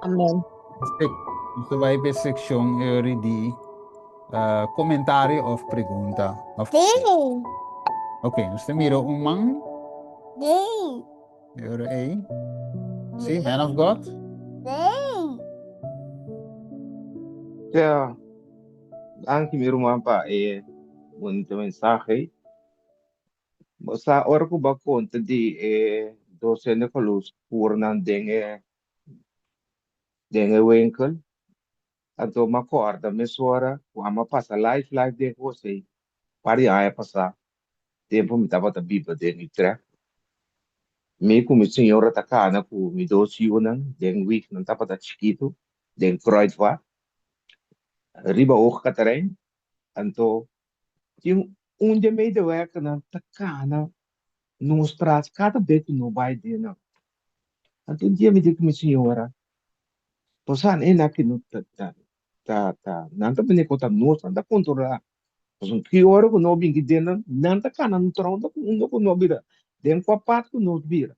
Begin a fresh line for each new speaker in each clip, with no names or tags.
Amen.
Nos ta bai p'e sekshon eori di komentario òf pregunta. Òf Ok, nos ta mira un man. Eori ei. Sí, man of God.
Ja, danki mi ruman pa e bonito mensahe. Bo sa ora ku bo a konta di e dosente ku lus purnan den e den e winkel, anto mi a kòrda mesora ku amo a pasa live live den kos ei par di aña pasá tempu mi tabata biba den Utrecht. Mi ku mi señora ta kana ku mi dos yunan den wik nan tabata chikitu den Kruidvat riba Hoog Katerijn, anto Tin un di e medewerkernan ta kana nos tras kada bes ku nos bai den nan. Anto un dia mi di ku mi señora, Bo sa e nan ki no ta ta ta ta nan ta bini konta nos, nan ta kontrolá. Pasobra ki ora ku nos binti den nan, nan ta kana nos tras unda ku unda ku nos bira, den kua part ku nos bira.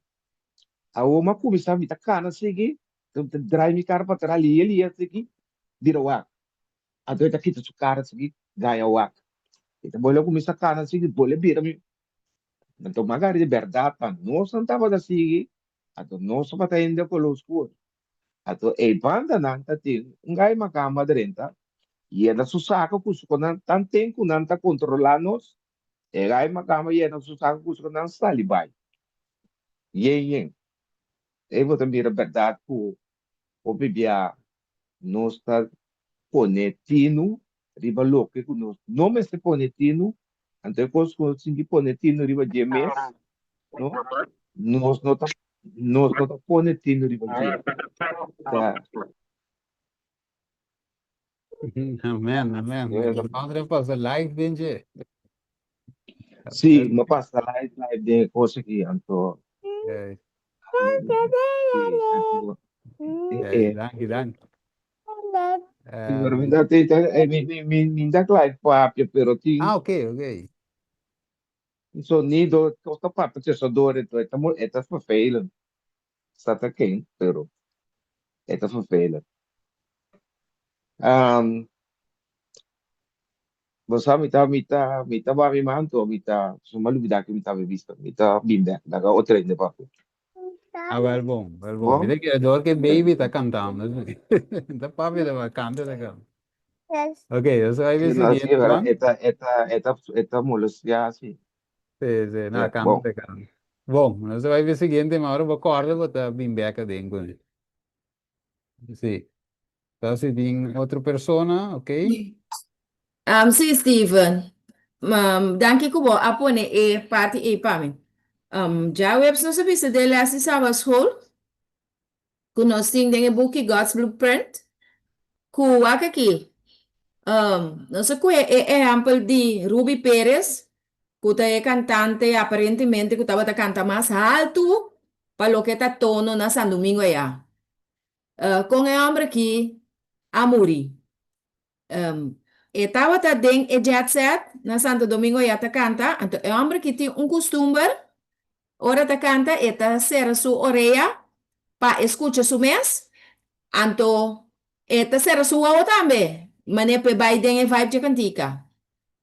Awor mi a kuminsá mi ta kana sigui, ta drai mi kara patras lihe lihe asiki bira wak. Anto e ta kita su kara sigui gaya wak. E ta bole kuminsá kana sigui bole bira mi. Anto magari di bèrdat pa nos nan tabata sigui, anto nos tabata hende koló skur. Anto e bandanan ta tin un gai makamba drenta, yena su sako ku su konan tanten ku nan ta kontrolá nos, e gai makamba yena su sako ku su konan sali bai. Yen yen. Ei bo ta mira bèrdat ku hopi bia nos ta pone tinu riba loke ku nos no mester pone tinu, anto e kos ku nos tin ki pone tinu riba dje mes, no, nos no ta nos no ta pone tinu riba dje. Ta.
Amen, amen. Andre pasa live den dje.
Sí, mi pasa live live den e kos aki, anto.
Okay.
Sí, anto.
Okay, danki, danki.
Pero mi ta, ta, mi, mi, mi, mi ta klaar papia, pero tin
Ah, okay, okay.
sonido, kos ta papia tussendoor, e ta, e ta vervelend. Sa ta ken, pero e ta vervelend. Um, bo sa mi ta mi ta mi ta ba mi manto mi ta so m'a lubida ki mi ta bista mi ta bin bek laga otro hende papia.
Ah, wel bon, wel bon. Mi
Bon?
ta kere door ke baby ta kantando. Ta papia ta ba kanta ta kanta. Ok, nos ta bai
Sí,
e
no, sí,
siguiente
pero
man.
e ta e ta e ta e ta molestia sí.
Sí, sí, no,
Ja,
kanta
bon.
ta kanta. Bon, nos ta bai e siguiente man. Ora bo kòrda bo ta bin bek aden kuné. Sí. Ta si tin otro persona, ok.
Sí, Steven. Danki ku bo a pone e parti ei pa mi. Djaweps nos a bisa den les di Sabbatschool ku nos tin den e buki God's Blueprint ku wak aki. Nos a kohe e ehèmpel di Ruby Perez ku ta e kantante aparentemente ku tabata kanta mas haltu pa loke ta tono na San Domingo ayá. Kon e hòmber akí a muri? E tabata den e jet set na Santo Domingo ayá ta kanta, anto e hòmber akí tin un kustumber, ora ta kanta e ta sera su orea pa e skucha su mes, anto e ta sera su wowo tambe, manera pa e bai den e vibe dje kantika.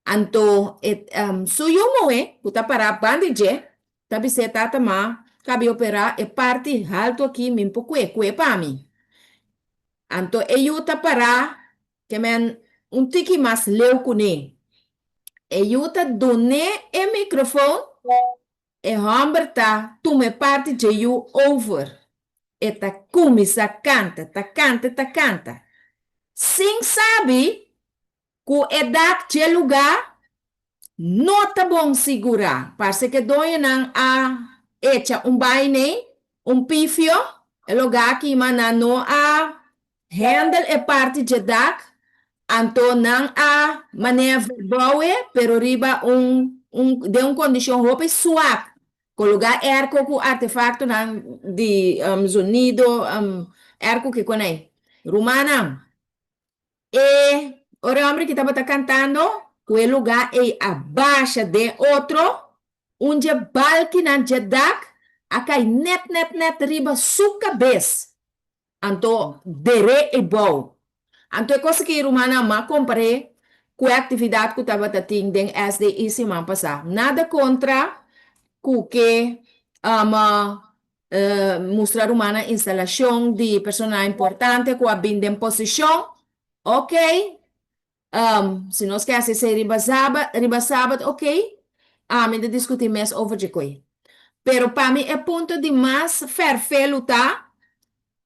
Anto e su yu muhé ku ta pará banda di dje ta bis'é, Tata, m'a kabi operá e parti haltu akí, mi por kue kue pa mi. Anto e yu ta pará ke men un tiki mas leu kuné. E yu ta dun'é e mikrofon, e hòmber ta tuma e parti dje yu over. E ta kuminsá kanta, ta kanta, ta kanta. Sin sabi Ku e dak dje lugá no ta bon sigurá. Parse ku e doñonan a echa un bainei, un pifio, e lugá aki, ma nan no a handle e parti dje dak, anto nan a manera verbouw e, pero riba un un den un kondishon hopi swak, kologá airco ku artefaktonan di zonido, airco kiko nei. Rumannan. E ora e homber ki tabata kantando, ku e lugá ei a basha den otro, un dje balkinan dje dak a kai nèt nèt nèt riba su kabes. Anto der'é e bou. Anto e kos aki rumannan m'a kompar'é ku e aktividat ku tabata tin den SDI siman pasá. Nada kontra ku ke mustra rumannan instalashon di personanan importante ku a bin den posishon. Oke, si nos ke hasi esei riba sabat, riba sabat oke, ami ta diskutí mes over dje koe. Pero pa mi e punto di mas fèrfelu ta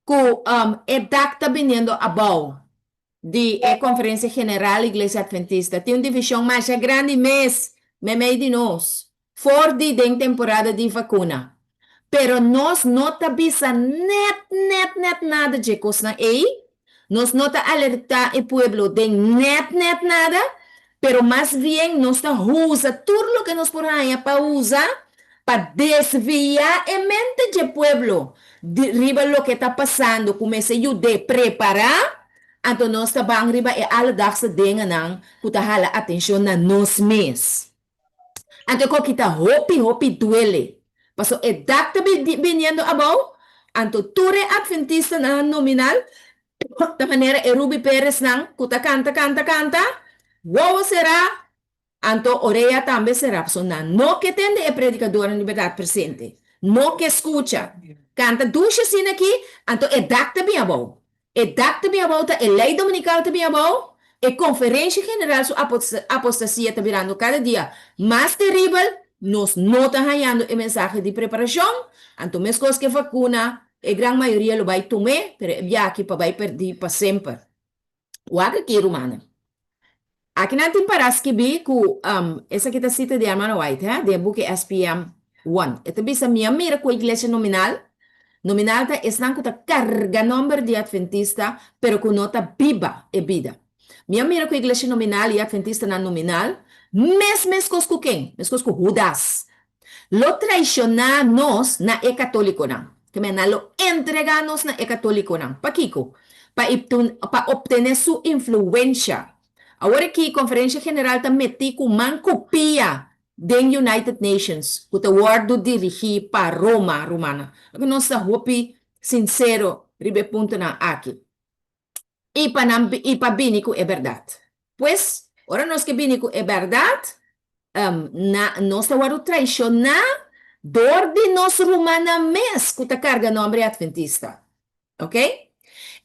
ku e dak ta biniendo abou di e Konferensia General Iglesia Adventista. Tin un divishon masha grandi mes meimei di nos for di den temporada di vakuna. Pero nos no ta bisa nèt nèt nèt nada dje kosnan ei, nos no ta alertá e pueblo den nèt nèt nada, pero mas bien nos ta usa tur loke nos por haña pa usa pa desviá e mente dje pueblo di riba loke ta pasando ku mester yud'é prepará, anto nos ta ban riba e aledagse dingenan ku ta hala atenshon na nos mes. Anto e koki ta hopi hopi duele. Paso e dak ta biniendo abou, anto tur e adventistanan nominal ta manera e Ruby Pereznan ku ta kanta kanta kanta, wowo será, anto orea tambe será, paso nan no ke tende e predikadornan di bèrdat presente, no ke skucha. Kanta dushi asina aki, anto e dak ta bin abou. E dak ta bin abou ta e lei dominikal ta bin abou, e konferensha general su apostasia ta birando kada dia mas teribel, nos no ta hañando e mensahe di preparashon, anto meskos ku e vakuna e gran mayoria lo bai tum'é, pero e biaha aki pa bai pèrdí pa semper. Wak aki rumannan. Aki nan tin para skibí ku esaki ta sita di Hermano White he, den e buki SPM one. E ta bisa, Mi a mira ku e iglesia nominal, nominal ta esnan ku ta karga nòmber di Adventista pero ku no ta biba e bida. Mi a mira ku e iglesia nominal i Adventistanan nominal mes meskos ku ken? Meskos ku Hudas. Lo traishoná nos na e katólikonan. Ke men nan lo entregá nos na e katólikonan. Pakiko? Pa pa optené su influensha. Awor aki Konferensha General ta metí ku man ku pia den United Nations, ku ta wòrdu dirigí pa Roma, Rumana. Loke nos ta hopi sinsero riba e puntonan aki. I pa nan i pa bini ku e bèrdat. Pues, ora nos ke bini ku e bèrdat, na nos ta wòrdu traishoná dor di nos rumannan mes ku ta karga nòmber di Adventista. Oke?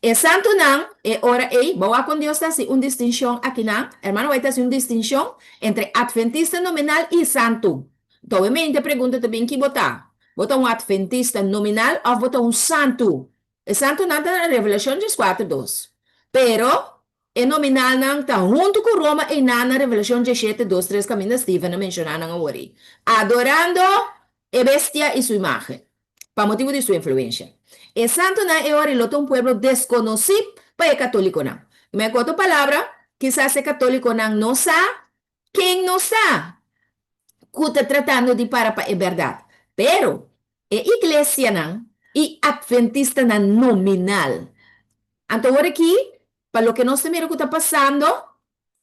E santunan, e ora ei, bo wak kon Dios ta hasi un distinshon akinan? Hermano White ta hasi un distinshon entre Adventista nominal i santu. Enton, e mente pregunta ta bin, ki bo ta? Bo ta un Adventista nominal òf bo ta un santu? E santunan ta na Revelashon dieskuater dos. Pero, e nominalnan ta huntu ku Roma einan na Revelashon dieshete dos tres kaminda Steven a menshoná nan awor ei, adorando e bestia i su imágen, pa motibu di su influensha. E santunan e ora ei lo ta un pueblo deskonosí pa e katólikonan. Ku otro palabra, kisas e katólikonan no sa Ken no sa ku ta tratando di para pa e bèrdat? Pero, e iglesianan i atventistanan nominal. Anto awor aki, pa loke nos ta mira ku ta pasando,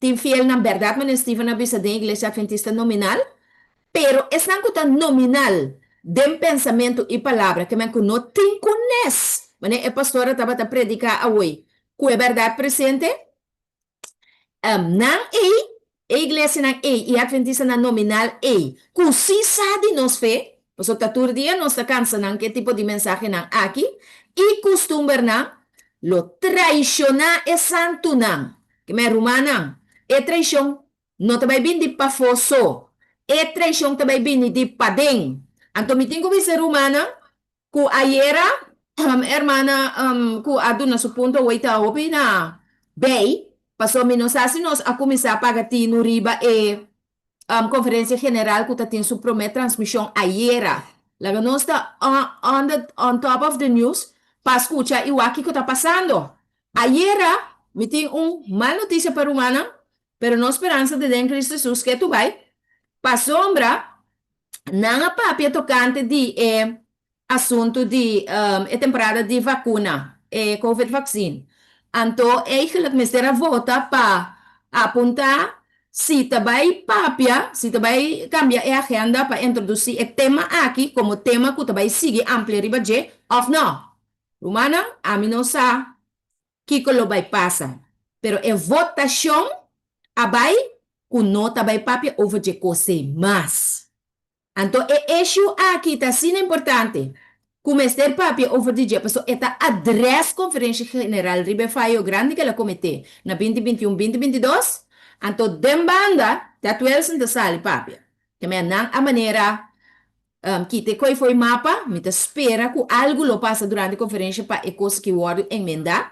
tin fielnan bèrdat, manera Steven a bisa, den iglesia atventista nominal, pero esnan ku ta nominal den pensamentu i palabra, ke men ku no tin kunes, manera e pastora tabata prediká awoi, ku e bèrdat presente, Nan ei, e iglesianan ei i adventistanan nominal ei, ku sí sa di nos fe, pasobra ta tur dia nos ta kansa nan ku e tipo di mensahenan aki, i kustumbernan, lo traishoná e santunan. Ke rumannan, e traishon no ta bai bini di pafó so, e traishon ta bai bini di paden. Anto mi tin ku bisa rumannan, Ku ayera hermana ku a duna su punto awor ta hopi na bay, pasobra mi no sa si nos a kuminsá paga tinu riba e konferensia general ku ta tin su promé transmishon ayera. Laga nos ta on the on top of the news pa skucha i wak kiko ta pasando. Ayera mi tin un mal notisia pa rumannan, pero nos speransa ta den Kristu Hesus ke tu bai, pasobra Nan a papia tokante di e asuntu di e temporada di vakuna, e covid vaccine. Anto eigenlijk mester a vota pa apuntá si ta bai papia, si ta bai kambia e agenda pa introdusí e tema aki komo tema ku ta bai sigui amplia riba dje òf nò. Rumannan, ami no sa kiko lo bai pasa, pero e votashon a bai ku no ta bai papia over dje kos ei mas. Anto e issue aki ta asina importante ku mester papia over di dje pasobra e ta adrès Konferensha General riba e fayo grandi ku el a kometé na binti 21, 2022. Anto den banda Ted Wilson ta sali papia. Te mea nan a manera kita e koi fo'i mapa. Mi ta spera ku algu lo pasa durante konferensha pa e kos aki wòrdu enmendá.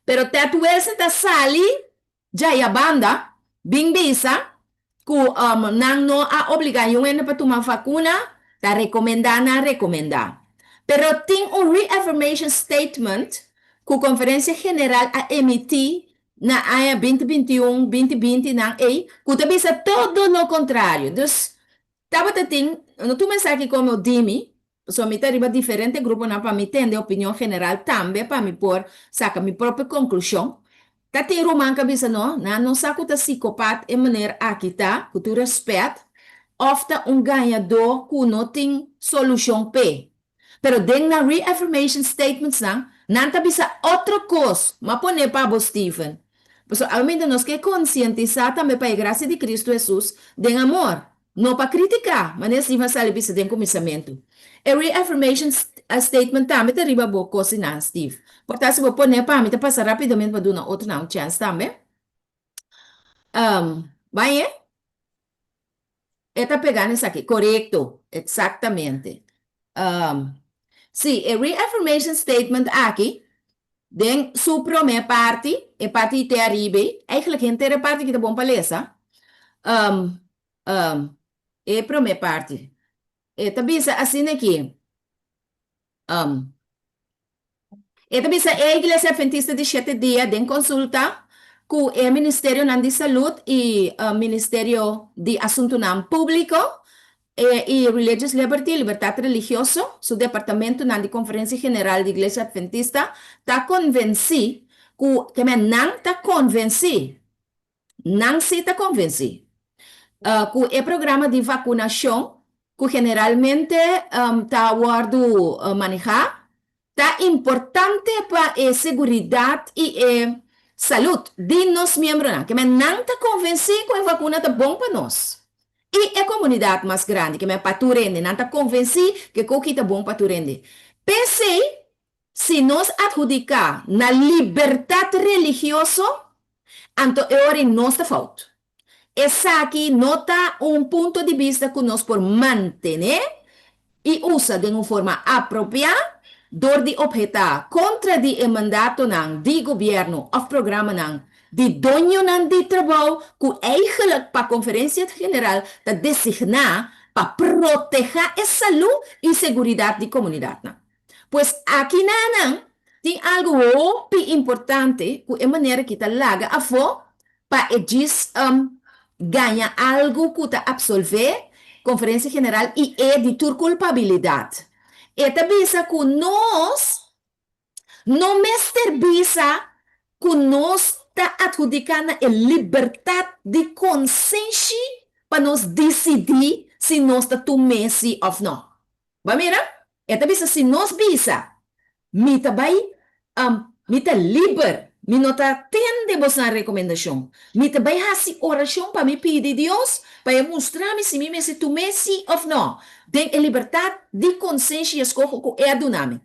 Pero Ted Wilson ta sali Djaya banda bin bisa ku nan no a obligá niun hende pa tuma vakuna, ta rekomendá nan rekomendá. Pero tin un reaffirmation statement ku Konferensia General a emití na aña 2021, 2020 nan ei ku ta bisa todo lo kontrario. Dus tabata tin, no tuma esaki komo di mi, Pasobra mi ta riba diferente gruponan pa mi tende opinion general tambe pa mi por saka mi propio konklushon. Ta tin ruman ku a bisa no, nan no sa ku ta sikopat e meneer aki ta, ku tur rèspèt, òf ta un gañadó ku no tin solushon p'e. Pero den nan reaffirmation statementsnan, nan ta bisa otro kos. M'a pone pa bo, Steven. Pasobra awe nos ke konsientisá tambe pa e grasia di Kristu Hesus den amor. No pa kritiká, manera Steven a sali bisa den kuminsamentu. E reaffirmation statement tambe ta riba bo kosinan, Steve. Por ta si bo pone pa mi ta pasa rápidamente pa duna otronan un chèns tambe. Bai e? E ta pegá na esaki. Korekto, eksaktamente. Sí, e reaffirmation statement aki, den su promé parti, e parti te ariba ei, eigenlijk henter e parti aki ta bon pa lesa. E promé parti, e ta bisa asina aki, E ta bisa e Iglesia Adventista di Shete Dia den konsulta ku e ministerionan di salud i Ministerio di Asuntunan Públiko i Religious Liberty, Libertat Religioso, su departamentunan di Konferensia General di Iglesia Adventista ta konvensí ku, ke men nan ta konvensí. Nan sí ta konvensí ku e programa di vakunashon ku generalmente ta wòrdu manehá ta importante pa e seguridat i e salud di nos miembronan. Ke men nan ta konvensí ku e vakuna ta bon pa nos i e komunidat mas grandi. Ke men pa tur hende. Nan ta konvensí ku e koki ta bon pa tur hende. P'esei si nos adhudiká na libertat religioso, anto e ora ei nos ta fout. Esaki no ta un punto di bista ku nos por mantené i usa den un forma apropiá dor di ophetá kontra di e mandatonan di gobièrnu òf programanan di doñonan di trabou ku eigenlijk pa Konferensia General ta designá pa protehá e salú i seguridat di komunidatnan. Pues aki nanan tin algu hopi importante ku e manera ki ta laga afó pa e djis gaña algu ku ta absolvé Konferensia General i e di tur kulpabilidat. E ta bisa ku nos no mester bisa ku nos ta adhudiká na e libertat di konsenshi pa nos disidí si nos ta tum'é si òf nò. Bo a mira? E ta bisa, si nos bisa, Mi ta bai, mi ta liber, mi no ta tende bosan rekomendashon. Mi ta bai hasi orashon pa mi pidi Dios pa e mustra mi si mi mester tum'é sí òf nò, den e libertat di konsenshi i eskoho ku e a duna mi.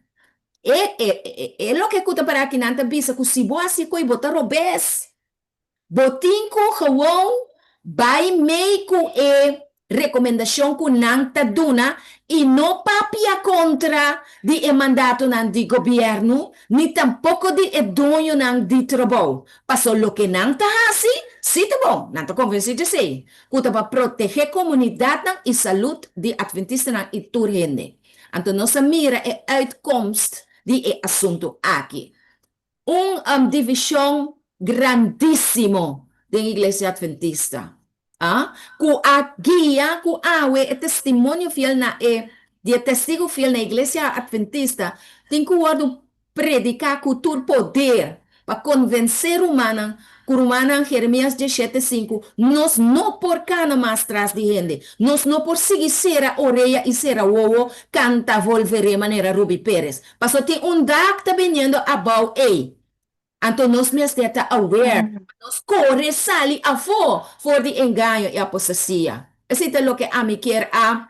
E, e, e, e loke ku ta pará akinan ta bisa ku si bo hasi koi bo ta robes. Bo tin ku gewoon bai mei ku e rekomendashon ku nan ta duna i no papia kontra di e mandatonan di gobièrnu ni tampoko di e doñonan di trabou. Paso loke nan ta hasi si ta bon, nan ta konvensí di esei, ku ta pa protegé komunidatnan i salud di atventistanan i tur hende. Anto nos a mira e uitkomst di e asuntu aki. Un divishon grandísimo den Iglesia Adventista, a ku a guia ku awe e testimonio fiel na e di e testigu fiel na Iglesia Adventista tin ku wòrdu prediká ku tur poder. Pa konvensé rumannan ku rumannan Jeremias diesshete sinku, nos no por kana mas tras di hende. Nos no por sigui sera orea i sera wowo kanta volveré manera Rubí Pérez. Paso tin un dak ta biniendo abou ei. Anto nos mester ta aware pa nos kore sali afó for di engaño i apostasia. Esei ta loke ami kier a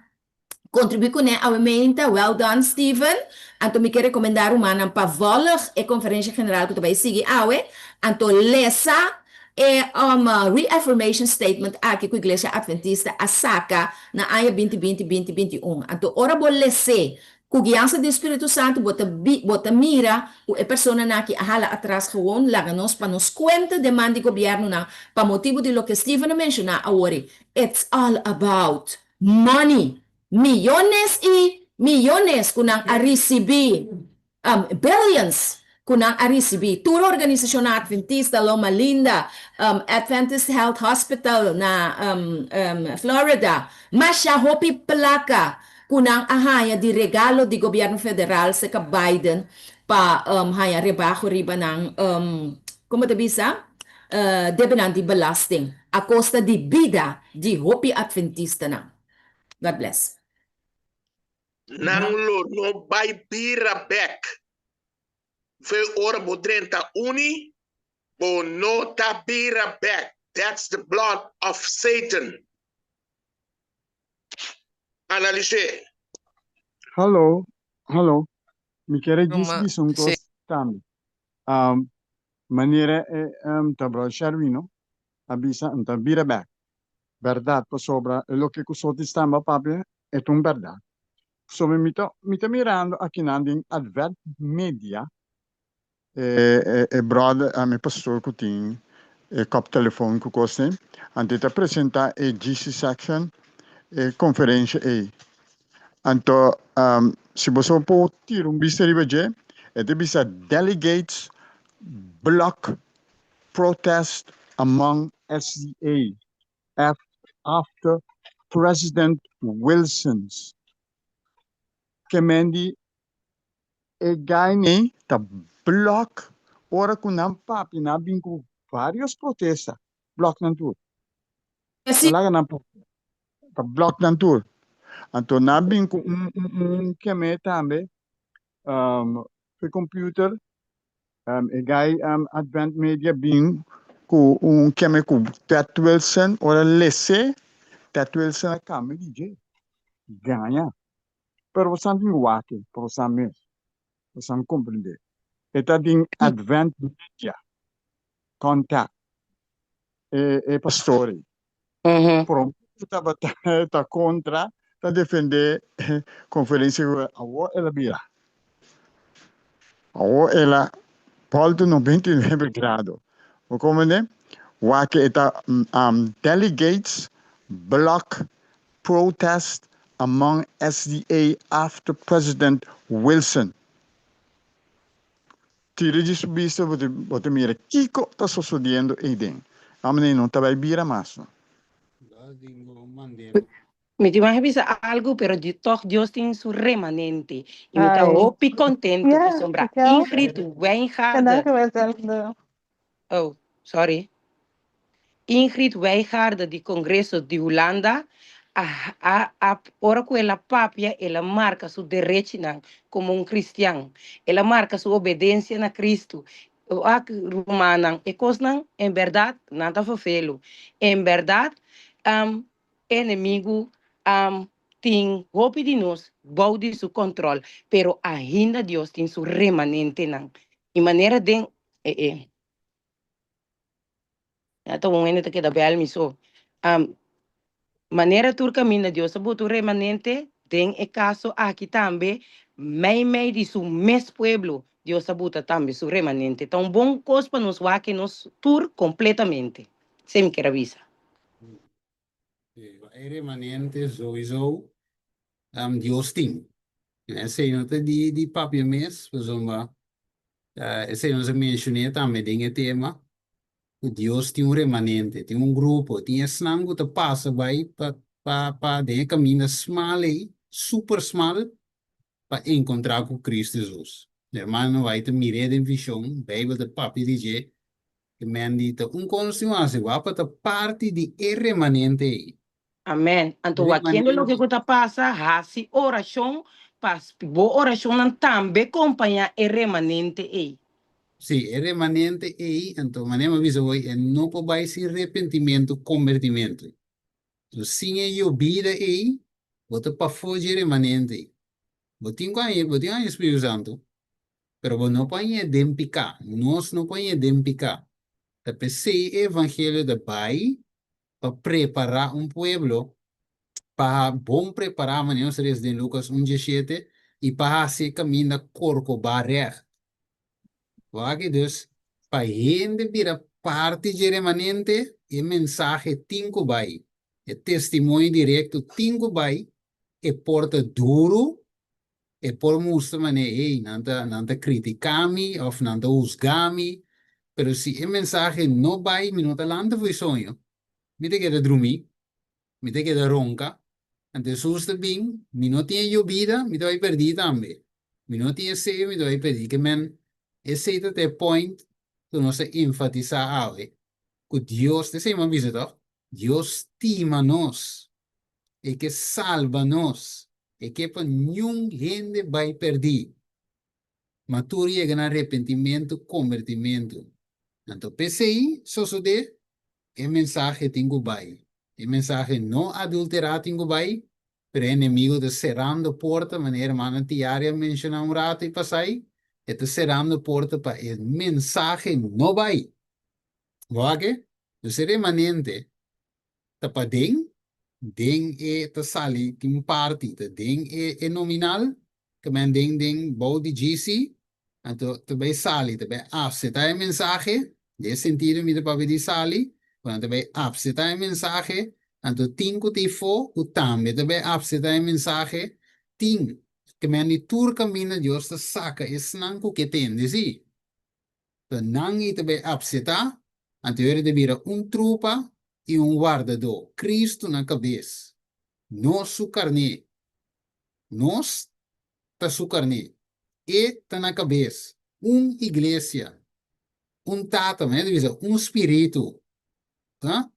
kontribuí kuné awe meinta. Well done, Steven. Anto mi ke rekomendá rumannan pa vòlg e konferensha general ku ta bai sigui awe. Anto lesa e reaffirmation statement aki ku Iglesia Adventista a saka na aña binti binti, binti binti un. Anto ora bo les'é Ku guiansa di Spiritu Santu bo ta bo ta mira ku e personanan aki a hala atras gewoon laga nos pa nos kuenta den man di gobièrnunan pa motibu di loke Steven a menshoná awor It's all about money! Miyones i miyones ku nan a risibí, billions ku nan a risibí. Tur organisashonnan Adventista, Loma Linda, Adventist Health Hospital na Florida, masha hopi plaka ku nan a haña di regalo di gobièrnu federal serka Biden pa haña rebaho riba nan, komo ta bisa, debenan di belasting a kosta di bida di hopi Adventistanan. God bless.
Nan lo no bai bira bek. Fe ora bo drenta uni, bo no ta bira bek. That's the blood of Satan. Analis'é.
Hallo, hallo. Mi kier a djis
Ruma,
bisa un
sí.
kos tambe. Um, manera e um, ta bro Sherwino a bisa, N ta bira bek. Bèrdat, pasobra e loke ku soti stamba papia e ta un bèrdat. Pasobra mi ta mi ta mirando akinan den Advent Media e e e bròder a mi pastor ku tin e kòp telefòn ku kos ei, anto e ta presentá e GC section e konferensha ei. Anto si boso por tira un bista riba dje e ta bisa delegates block protest among SDA after President Wilson's ke men di e guy ta block ora ku nan papia nan a bin ku varios protesta block nan tur
Sí.
no laga nan papia ta block nan tur anto nan a bin ku un un keme tambe e computer E guy Advent Media bin ku un keme ku Ted Wilson ora lese Ted Wilson a kambia di dje gaña pero bo san tin wak pa bo sa mes bo san komprende e ta den Advent Media contact e e pastor ei prome ku tabata ta kontra ta defende konferensia awor el a bira Awor el a bolto 99 grado. Bo comprende? Wak e ta delegates block protest among SDA after President Wilson. Tira di su bista bo ta bo ta mira kiko ta sosodiendo eyden. Amene no ta bay bira mas no.
Mi tin wak bisa algu, pero di tòg Dios tin su remanente. I mi ta
Ai.
hopi kontentu
Ja,
pasobra
ik ook.
Ingrid
En
Wijngaarden.
dank
Oh, sorry. Ingrid Wijngaarden di Kongreso di Hulanda a a a ora ku el a papia el a marka su derechinan komo un kristian. El a marka su obedensia na Kristu. Wak rumannan, e kosnan en bèrdat nan ta ferfelu. En bèrdat Enemigu tin hopi di nos bou di su kòntròl, pero ainda Dios tin su remanentenan. I manera den e e Ya ta un hende ta keda bèl mi so. Manera tur kaminda Dios a bota un remanente, den e kaso aki tambe, meimei di su mes pueblo, Dios a buta tambe su remanente. Ta un bon kos pa nos wak nos tur kompletamente. Esei mi kier a bisa.
E remanente sowieso Dios tin. Esei no ta di di papia mes, pasobra esei nos a menshoné tambe den e tema, ku Dios tin un remanente, tin un grupo, tin esnan ku ta pasa bai pa pa pa den e kaminda smal ei, super smal, pa enkontrá ku Kristu Hesus. Hermano White a mir'é den vishon, Beibel ta papia di dje, ke men di ta un kos tin hasi wak pa ta parti di e remanente ei.
Amen. Anto wakiendo loke
Remanente.
ku ta pasa, hasi orashon pa bo orashonnan tambe kompañá e remanente ei.
Sí, e remanente ei, anto manera mi a bisa hoy, e no por bai sin repentimentu, kombertimentu. So sin e yobida ei, bo ta pafó dje remanente ei. Bo tin ku haña, bo tin haña Spiritu Santu, pero bo no por hañ'é den piká. Nos no por hañ'é den piká. Ta p'esei e evangelio ta bai pa prepará un pueblo pa bon prepará, manera nos ta lesa den Lukas un dieshete, i pa hasi e kaminda korkobá règt. Wak dus, pa hende bira parti dje remanente, e mensahe tin ku bai, e testimonio direkto tin ku bai, e por ta duru, e por mustra manera, hey, nan ta, nan ta kritiká mi òf nan ta husgá mi, pero si e mensahe no bai, mi no ta lanta for e soño, mi ta keda drumí. Mi ta keda ronka. Anto Hesus ta bin, mi no tin e yobida, mi ta bai perdí tambe. Mi no tin esei, mi ta bai perdí. Ke men, esei ta ta e point ku nos ta enfatisá awe, ku Dios, ta esei mi a bisa tòg, Dios stima nos, E ke salba nos, E ke pa niun hende bai perdí, ma tur yega na arepentimentu, kombertimentu. Anto p'esei sosodé E mensahe tin ku bai. E mensahe no adulterá tin ku bai, pero e enemigo ta serando porta, manera hermana Tiari a menshoná un rato i pasai, e ta serando porta pa e mensahe no bai. Bo wak e? Dus e remanente ta paden, den e ta sali, tin un parti ta den e e nominal, ta men den den bou di GC, anto ta bai sali, ta bai apseptá e mensahe, den e sentido mi ta papia di sali, ku nan ta bai apseptá e mensahe, anto tin ku ta ifó ku tambe ta bai apseptá e mensahe, tin, ke men di tur kaminda Dios ta saka esnan ku ke tende, sí. Ta nan ei ta bai apseptá, anto e ora ta bira un trupa i un wardadó, Kristu na kabes, nos su karné. Nos ta su karné. E ta na kabes. Un iglesia, un Tata, manera ta bisa, un Spiritu, ta,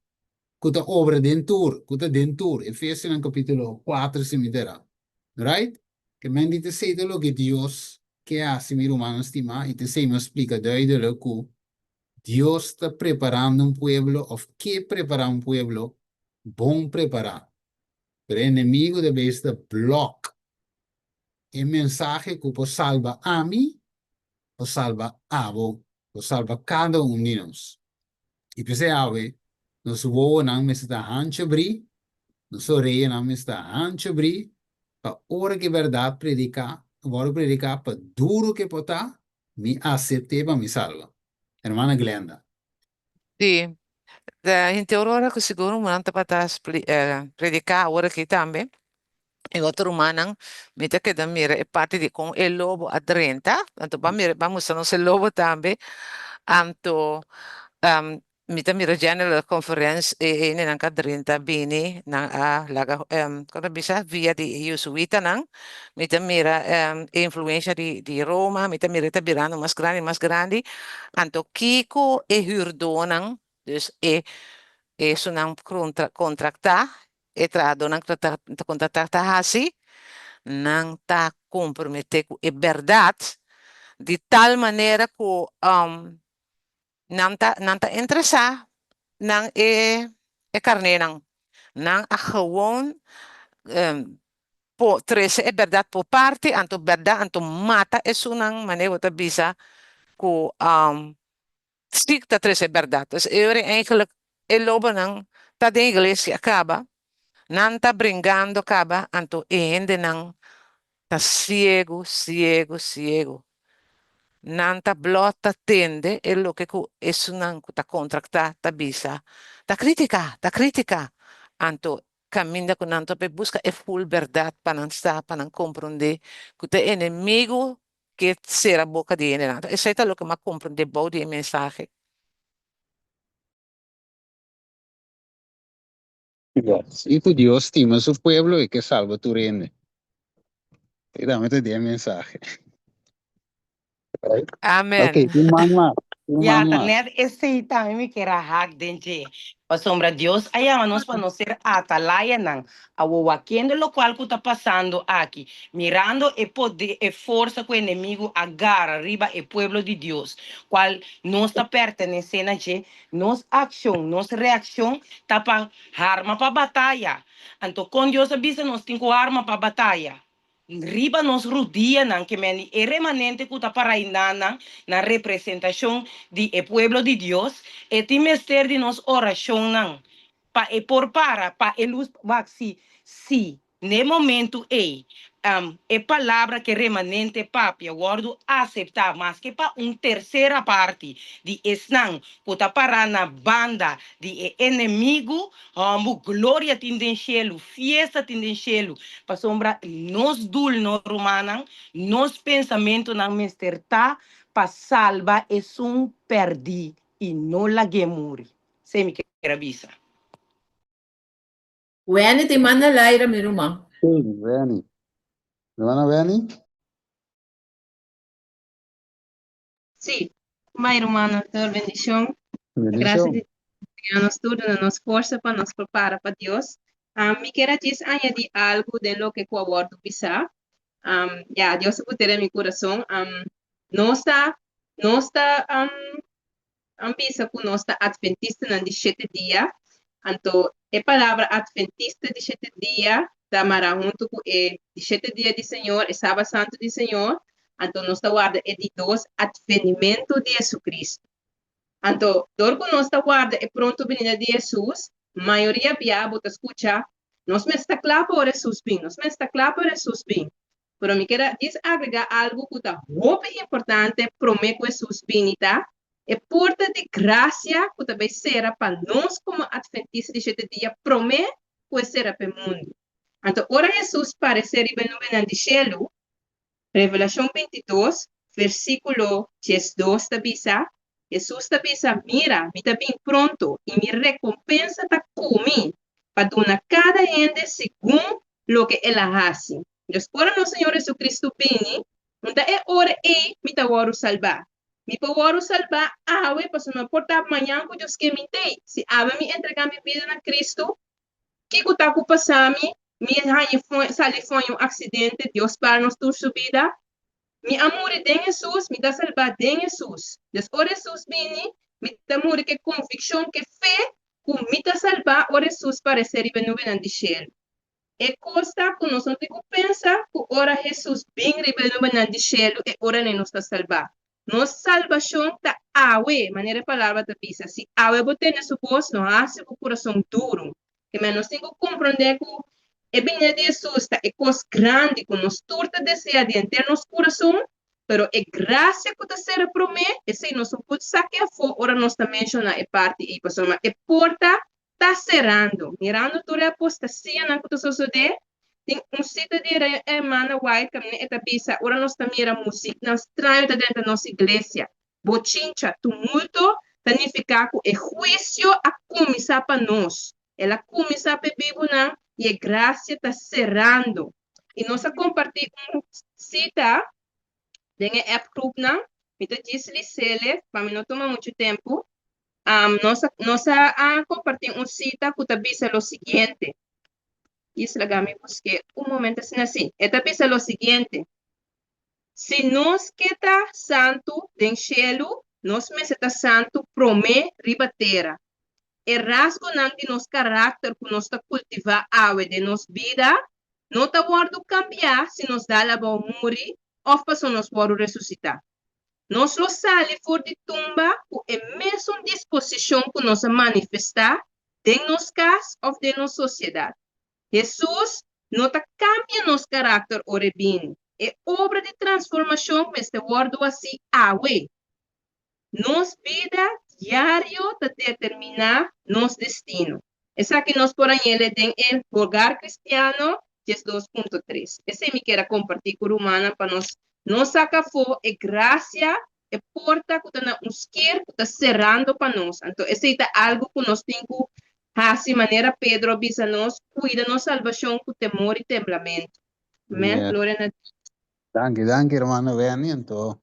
ku ta obra den tur, ku ta den tur. Efesionan kapítulo kuater si mi ta era. Right? Ke men di ta esei ta loke Dios ke hasi, mi rumannan stimá, i ta esei mi a splika duidelik ku Dios ta preparando un pueblo òf ke prepará un pueblo bon prepará. Pero e enemigo ta bes ta blok e mensahe ku por salba ami, por salba abo, por salba kada un di nos. I p'esei awe nos wowonan mester ta hanchi abrí, nos oreyanan mester ta hanchi abrí pa ora ku e bèrdat prediká, wòrdu prediká pa duru ku e por ta, mi asept'é pa mi salba. Hermana Glenda.
Sí, ta henter ora ku sigur rumannan tabata prediká awor aki tambe. E otro rumannan, mi ta keda mira e parti di kon e lobo a drenta, anto ban mira, ban mustra nos e lobo tambe. Anto mi ta mira General Conference e hendenan ku a drenta bini, nan a laga kon ta bisa via di e Jesuitanan. Mi ta mira e influencia di di Roma, mi ta mira e ta birando mas grandi mas grandi. Anto kiko e hürdónan, dus e esunnan kontraktá, e trahadónan ku ta kontratá ta hasi? Nan ta komprometé ku e bèrdat di tal manera ku Nan ta nan ta interesá nan e e karnénan. Nan a gewoon po trese e bèrdat por parti, anto bèrdat anto mata esunnan, manera bo ta bisa ku si ta trese e bèrdat. Dus e ora eigenlijk e lobonan ta den iglesia kaba, nan ta bringando kaba, anto e hendenan ta siegu, siegu, siegu. Nan ta blòt ta tende e loke ku esunnan ku ta kontraktá ta bisa. Ta krítika, ta krítika. Anto kaminda ku nan ta bai buska e ful bèrdat pa nan sa, pa nan komprondé ku ta e enemigu ke sera boka di hendenan. Anto esei ta loke mi a komprondé bou di e mensahe.
I ku Dios stima su pueblo i ke salba tur hende. Esei tambe ta di e mensahe. Right?
Amen.
Ok, un man mas. Un
Ja,
man
ta
mas.
net esei tambe mi kier a hak den dje. Pasobra Dios a yama nos pa nos ser atalayanan. Awor wakendo lokual ku ta pasando aki, mirando e poder, e forsa ku enemigu a gara riba e pueblo di Dios, kual nos ta pertenesé na dje, nos akshon, nos reakshon ta pa harma pa bataya. Anto kon Dios a bisa nos tin ku harma pa bataya? Riba nos rudianan, ke men di e remanente ku ta para einanan na representashon di e pueblo di Dios, e tin mester di nos orashonnan pa e por para, pa e lus wak si, si n'e momentu ei e palabra ku e remanente papia wòrdu aseptá maske pa un tersera parti di esnan ku ta pará na banda di e enemigu, Hòmbu, gloria tin den shelu, fiesta tin den shelu, pasobra nos dulno, rumannan, nos pensamentunan mester ta pa salba esun pèrdí i no lag'é muri. Esei mi kier a bisa.
Wenny tin manda laira mi ruman.
Sí, Wenny. Hermana Wenny?
Sí, mai rumannan tur bendishon. Gracias
Bendishon.
di Dios nos tur duna nos forsa pa nos prepara pa Dios. Um, mi kier a djis añadi algu den loke ku a wòrdu bisá. Um, ya, Dios a put'é den mi kurason. Um, nos ta, nos ta um, um, bisa ku nos ta atventistanan di shete dia. Anto e palabra atventista di shete dia ta mará huntu ku e di shete dia di Señor, e Sabat Santu di Señor. Anto nos ta warda e di dos atvenimentu di Jesucristo. Anto, dor ku nos ta warda e pronto binida di Hesus, mayoria bia bo ta skucha, Nos mester ta kla pa ora Hesus bin, nos mester ta kla pa ora Hesus bin. Pero mi keda djis agregá algu ku ta hopi importante promé ku Hesus bini ta, e porta di grasia ku ta bai sera pa nos komo Atventista di Shete Dia promé ku e sera pa e mundu. Anto, ora Hesus paresé riba e nubenan di shelu, Revelashon 22, versíkulo 12 ta bisa, Hesus ta bisa, Mira, mi ta bin pronto, i mi rekompensa ta ku mi, pa duna kada hende segun loke el a hasi. Dus ora nos Señor Jesucristo bini, un ta e ora ei mi ta wòrdu salbá. Mi por wòrdu salbá awe, pasobra no por ta mañan ku Dios ke mi t'ei. Si awe mi entregá mi bida na Cristo, kiko ta ku pasa mi? Mi haña sali for un aksidente, Dios para nos tur su bida. Mi a muri den Hesus, mi ta salbá den Hesus. Dus ora Hesus bini, mi ta muri ku e konvikshon, ku e fe ku mi ta salbá ora Hesus paresé riba e nubenan di shelu. E kos ta ku nos no tin ku pensa ku ora Hesus bin riba e nubenan di shelu e ora ei nos ta salbá. Nos salbashon ta awe, manera e palabra ta bisa. Si awe bo tende su bos, no hasi bo kurason duru. Kimen nos tin ku komprondé ku e binida di Hesus ta e kos grandi ku nos tur ta deseá di henter nos kurason, pero e grasia ku ta sera promé, esei nos no por saki afó ora nos ta menshoná e parti ei, pasobra e porta ta serando. Mirando tur e apostasianan ku ta sosodé, tin un sita di Hermana White kaminda e ta bisa ora nos ta mira musiknan straño ta drenta nos iglesia, bochincha, tumulto, ta nifiká ku e huisio a kuminsá pa nos. El a kuminsá pa e bibunan i e grasia ta serando. I nos a kompartí un sita den e app groupnan. Mi ta djis lis'é pa mi no tuma muchu tempu. Nos a, nos a comparti un cita cu ta bisa lo siguiente. Isla, mi busk'é un momento asina así. E ta bisa lo siguiente. Si nos ke ta santu den shelu, nos mester ta santu promé riba tera. E rasgonan di nos karakter ku nos ta kultivá awe den nos bida no ta wòrdu kambiá si nos dal abou muri òf pasobra nos wòrdu resusitá. Nos lo sali for di tumba ku e mesun disposishon ku nos a manifestá den nos kas òf den nos sosiedat. Hesus no ta kambia nos karakter ora e bini. E obra di transformashon mester wòrdu hasí awe. Nos bida diario ta determiná nos destino. Esaki nos por hañ'el den e Hogar Cristiano 12.3. Esei mi kier a kompartí ku rumannan pa nos no saka afó e grasia, e porta ku ta na un sker ku ta serando pa nos. Anto esei ta algu ku nos tin ku hasi manera Pedro a bisa nos, kuida nos salbashon ku temor i temblamentu. Amèn.
Yeah.
Gloria na Dios.
Danki, danki hermano Benny. Anto.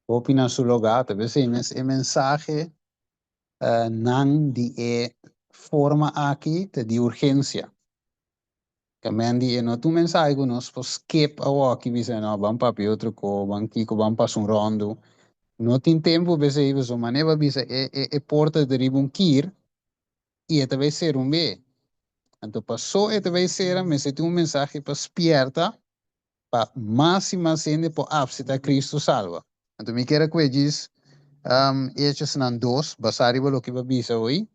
Hopi na su lugá. Ta p'esei mes e mensahe nan di e forma aki ta di urgensia. Ke men di e no ta un mensahe ku nos por skip awoki bisa no ban papia otro ko, ban kiko, ban pasa un ròndu. No tin tempu p'esei pasobra manera bo a bisa e e porta ta riba un kir i e ta bai sera un be. Anto paso e ta bai sera mester tin un mensahe pa spièrta pa mas i mas hende por apseptá Cristo salba. Anto mi kier a kue djis Hechosnan dos, basá riba loke bo a bisa hoy,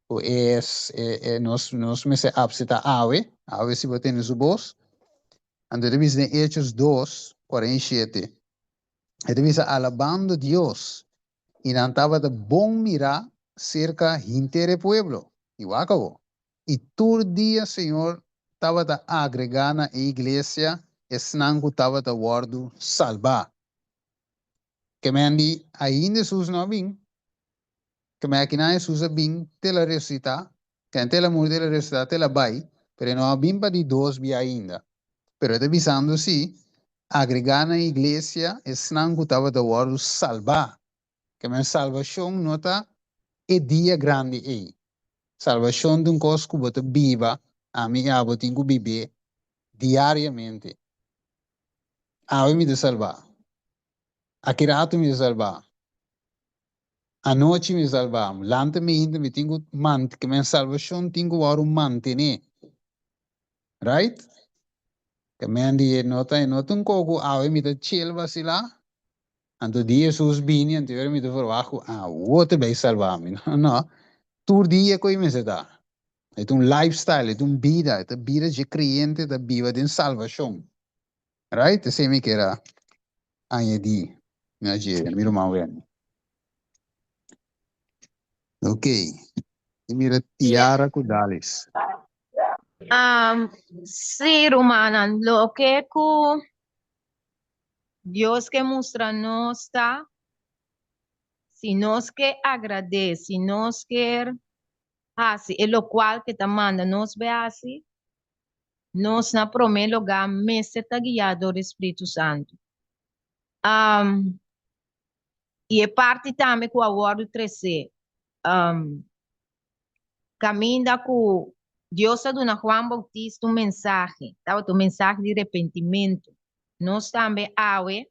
ku es e nos nos mester apseptá awe, awe si bo tende su bos. Anto e ta bisa den Hechos dos, 47, e ta bisa alabando Dios, i nan tabata bon mirá serka hinter e pueblo. I wak awor, I tur dia Señor tabata agregá na e iglesia esnan ku tabata wòrdu salbá. Ke men di, ainda Hesus no a bin. Ke men akinan Hesus a bin te el a resusitá, ke te el a muri, te el a resusitá, te el a bai, pero e no a bin pa di dos bia ainda. Pero e ta bisando si, agregá na e iglesia esnan ku tabata wòrdu salbá. Ke men salbashon no ta e dia grandi ei. Salbashon ta un kos ku bo ta biba, ami i abo tin ku bib'é diariamente. Awe mi ta salbá. Aki ratu mi ta salbá. Anochi mi ta salbá. Lanta mainta mi tin ku mant, ke men salbashon tin ku wòrdu mantené. Right? Ke men di e no ta, e no ta un kos ku awe mi ta chel basilá, Anto dia Hesus bini, anto ora mi ta verwagt ku awo ta bay salba mi. No, no. Tur dia ku e mester ta. E ta un lifestyle, e ta un bida, e ta bida dje kreyente ta biba den salbashon. Right? Esei mi kier a añadi na dje, mi ruman Wendy. Ok. Mi mira Tiara ku Dalis.
Um, sí, rumannan, loke ku Dios ke mustra nos ta, si nos ke agrad'é, si nos ker hasi e lokual ke ta manda nos bai hasi, nos na promé lugá mester ta guiá dor di Spiritu Santu. I e parti tambe ku a wòrdu tresé, kaminda ku Dios a duna Juan Bautista un mensahe, tabata un mensahe di repentimentu. Nos tambe awe,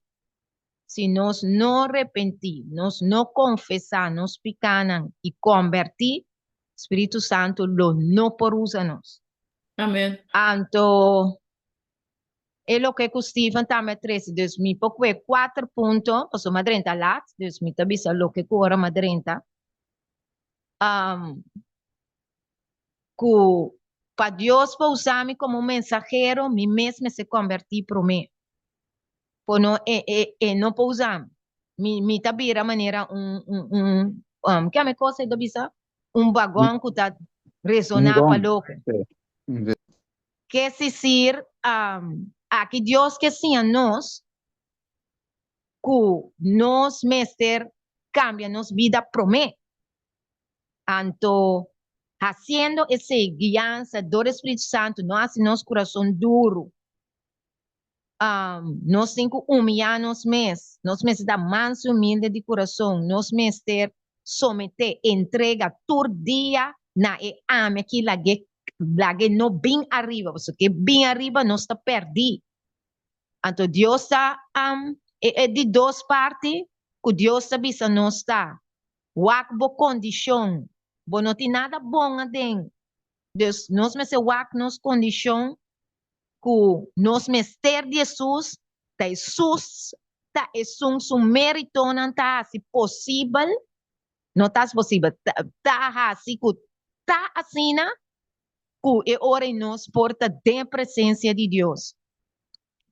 si nos no repentí, nos no konfesá nos pikánan i kombertí, Spiritu Santu lo no por usa nos.
Amen.
Anto, e loke ku Steven tambe a trese, dus mi por kue kuater punto, pasobra mi a drenta lat, dus mi ta bisa loke ku ora mi a drenta. ku pa Dios por usa mi komo un mensahero, mi mes mester kombertí promé. Por no e e e no por usa mi. Mi mi ta bira manera un un un um, ke ame kos ei ta bisa? Un bagon ku ta
Un
resoná pa
gong.
loko.
Sí.
Ke sisir um, aki Dios ke siña nos ku nos mester kambia nos bida promé. Anto, hasiendo esei, guiansa dor e Spiritu Santu no hasi nos kurason duru. Nos tin ku humiyá nos mes. Nos mester ta mansu i humilde di kurason. Nos mester someté, entrega tur dia na e ami aki lag'é lag'é no bin ariba, pasobra ke bin ariba nos ta pèrdí. Anto Dios ta e e di dos parti ku Dios ta bisa nos ta, wak bo kondishon, bo no tin nada bon aden. Dus nos mester wak nos kondishon ku nos mester di Hesus, ta Hesus ta esun su meritonan ta hasi posibel, no ta hasi posibel, ta hasi ku ta asina ku e ora ei nos por ta den presensia di Dios.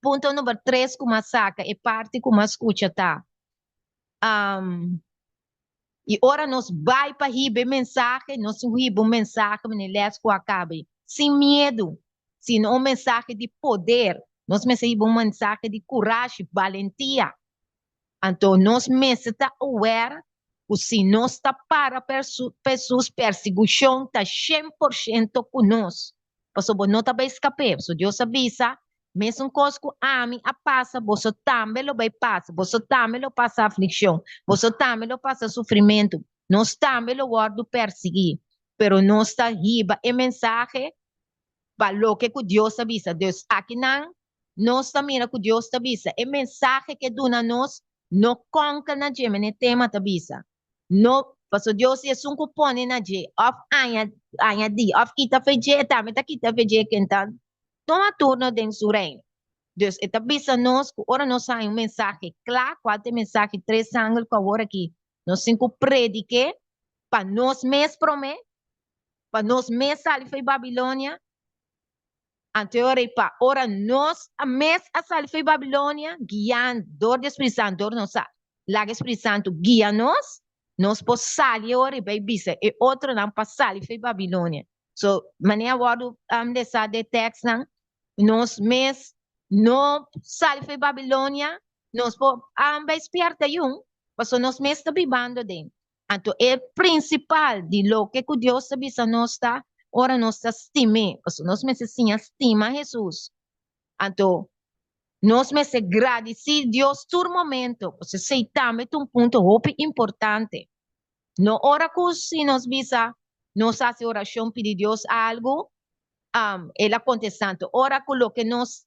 Punto number tres ku m'a saka, e parti ku m'a skucha ta, i ora nos bai pa hiba e mensahe, nos hiba un mensahe manera e lès ku a kaba ei, sin miedu, sino un mensahe di poder. Nos mester hiba un mensahe di kurashi, balentia. Anto nos mester ta aware ku si nos ta para pa Hesus, persigushon ta shen por shento ku nos, pasobra bo no ta bai skap'é. Pasobra Dios a bisa.
Mesun kos ku ami a pasa, boso tambe lo bai pasa. Boso tambe lo pasa aflikshon. Boso tambe lo pasa sufrimentu. Nos tambe lo wòrdu persiguí. Pero nos ta hiba e mensahe pa loke ku Dios a bisa. Dus akinan nos ta mira ku Dios ta bisa e mensahe ke duna nos no kònkel na dje, mene tema ta bisa. No, paso Dios si esun ku pone na dje òf aña añadí òf kita fe dje, e tambe ta kita fe dje ken ta tuma turno den su reino. Dus e ta bisa nos ku ora nos haña un mensahe kla, kual ta e mensahe tres angel ku awor aki nos tin ku predik'é pa nos mes promé, pa nos mes sali fo'i Babilonia, Anto e ora ei pa ora nos a mes a sali fo'i Babilonia, guiá dor di e Spiritu Santu, dor nos a laga e Spiritu Santu guia nos, nos por sali e ora ei bai bisa e otronan pa sali fo'i Babilonia. So, manera a wòrdu lesá den e tèkstnan, nos mes no sali fo'i Babilonia, nos por bai spièrta yun, pasobra nos mes ta bibando den. Anto e prinsipal di loke ku Dios ta bisa nos ta ora nos ta stim'é, pasobra nos mester siña stima Hesus. Anto nos mester gradisí Dios tur momento, pasobra esei tambe ta un punto hopi importante. No ora ku si nos bisa nos hasi orashon pidi Dios algu, el a kontestá. Anto ora ku loke nos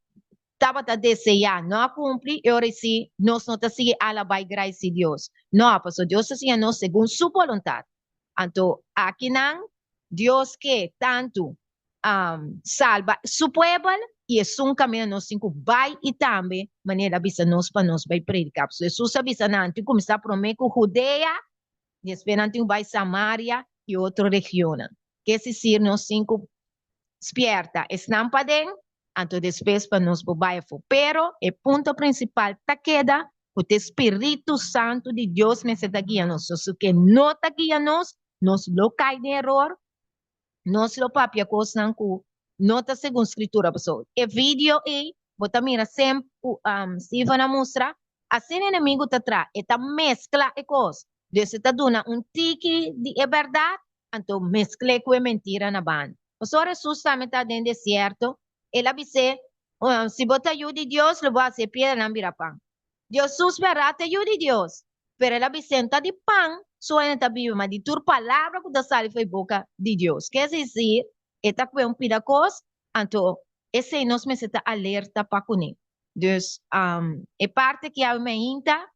tabata deseá no a kumpli, e ora si nos no ta sigui alabá i gradisí Dios. No, pasobra Dios ta siña nos segun su boluntat. Anto akinan Dios ke tantu salba su puebel i esun kaminda nos tin ku bai i tambe manera el a bisa nos pa nos bai prediká. Pasobra Hesus a bisa nan tin kuminsá promé ku Hudea, despues nan tin ku bai Samaria i otro regionnan. Ke sisir nos tin ku spierta esnan paden anto despues pa nos por bai afó. Pero e punto prinsipal ta keda ku ta e spiritu santu di Dios mester ta guia nos. So si ke no ta guia nos, nos lo kai den eror, nos lo papia kosnan ku no ta segun Skritura. Pasobra e video ei bo ta mira semp ku Steven a mustra, asina enemigu ta traha, e ta meskla e kos. Dios e ta duna un tiki di e bèrdat, anto meskl'é ku e mentira na banda. Pasobra Hesus tambe ta den desierto, el a bis'é, Si bo ta yu di Dios, lo bo hasi e piedranan bira pan. Hesus bèrdat ta yu di Dios, pero el a bis'é, No ta di pan so hende ta biba, ma di tur palabra ku ta sali for e boka di Dios. Ke esei, e ta kue un pida kos, anto esei nos mester ta alerta pa kuné. Dus, e parti aki awe mainta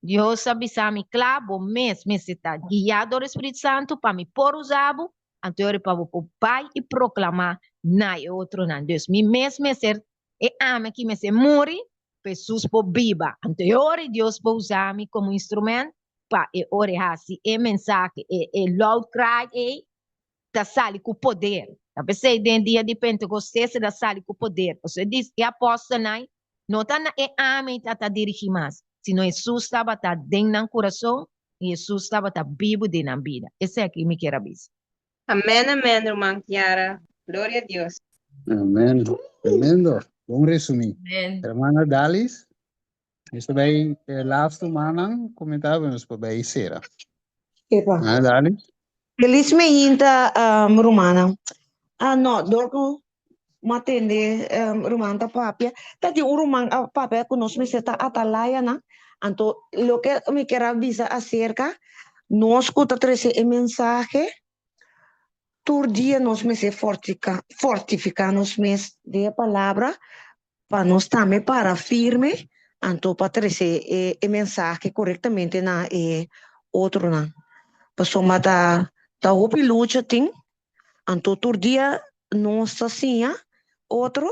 Dios a bisa mi kla, bo mes mester ta guiá dor e Spiritu Santu pa mi por usa bo, anto e ora pa bo por bai i proklamá na e otronan. Dus mi mes mester, e ami aki mester muri pa Hesus por biba. Anto e ora Dios por usa mi komo instrument pa e ora e hasi e mensahe, e e loud cry ei ta sali ku poder. Ta p'esei den dia di Pentekostes el a sali ku poder. Pasobra e dis e apòstelnan no ta na e ami ta ta dirigí mas, sino Hesus tabata den nan kurason i Hesus tabata bibu den nan bida. Esaki mi kier a bisa.
Amen amen ruman Kiara. Gloria a Dios.
Amen. Tremendo. Bon resumí.
Amen.
Hermana Dalis, nos ta bai e laatste manan comenta nos por bai cera.
Epa.
Hermana Dalis.
Feliz meinta, um, rumannan. Ah, no, dor ku m'a tende um, ruman ta papia, ta tin un ruman a papia ku nos mester ta atalayanan. Anto, loke mi kier a bisa aserka, nos ku ta trese e mensahe, tur dia nos mester fortika, fortifiká nos mes den e palabra, pa nos tambe para firme, anto pa trese e, e mensahe korektamente na e otronan. Pasobra ta, ta hopi lucha tin, Anto tur dia nos ta siña otro,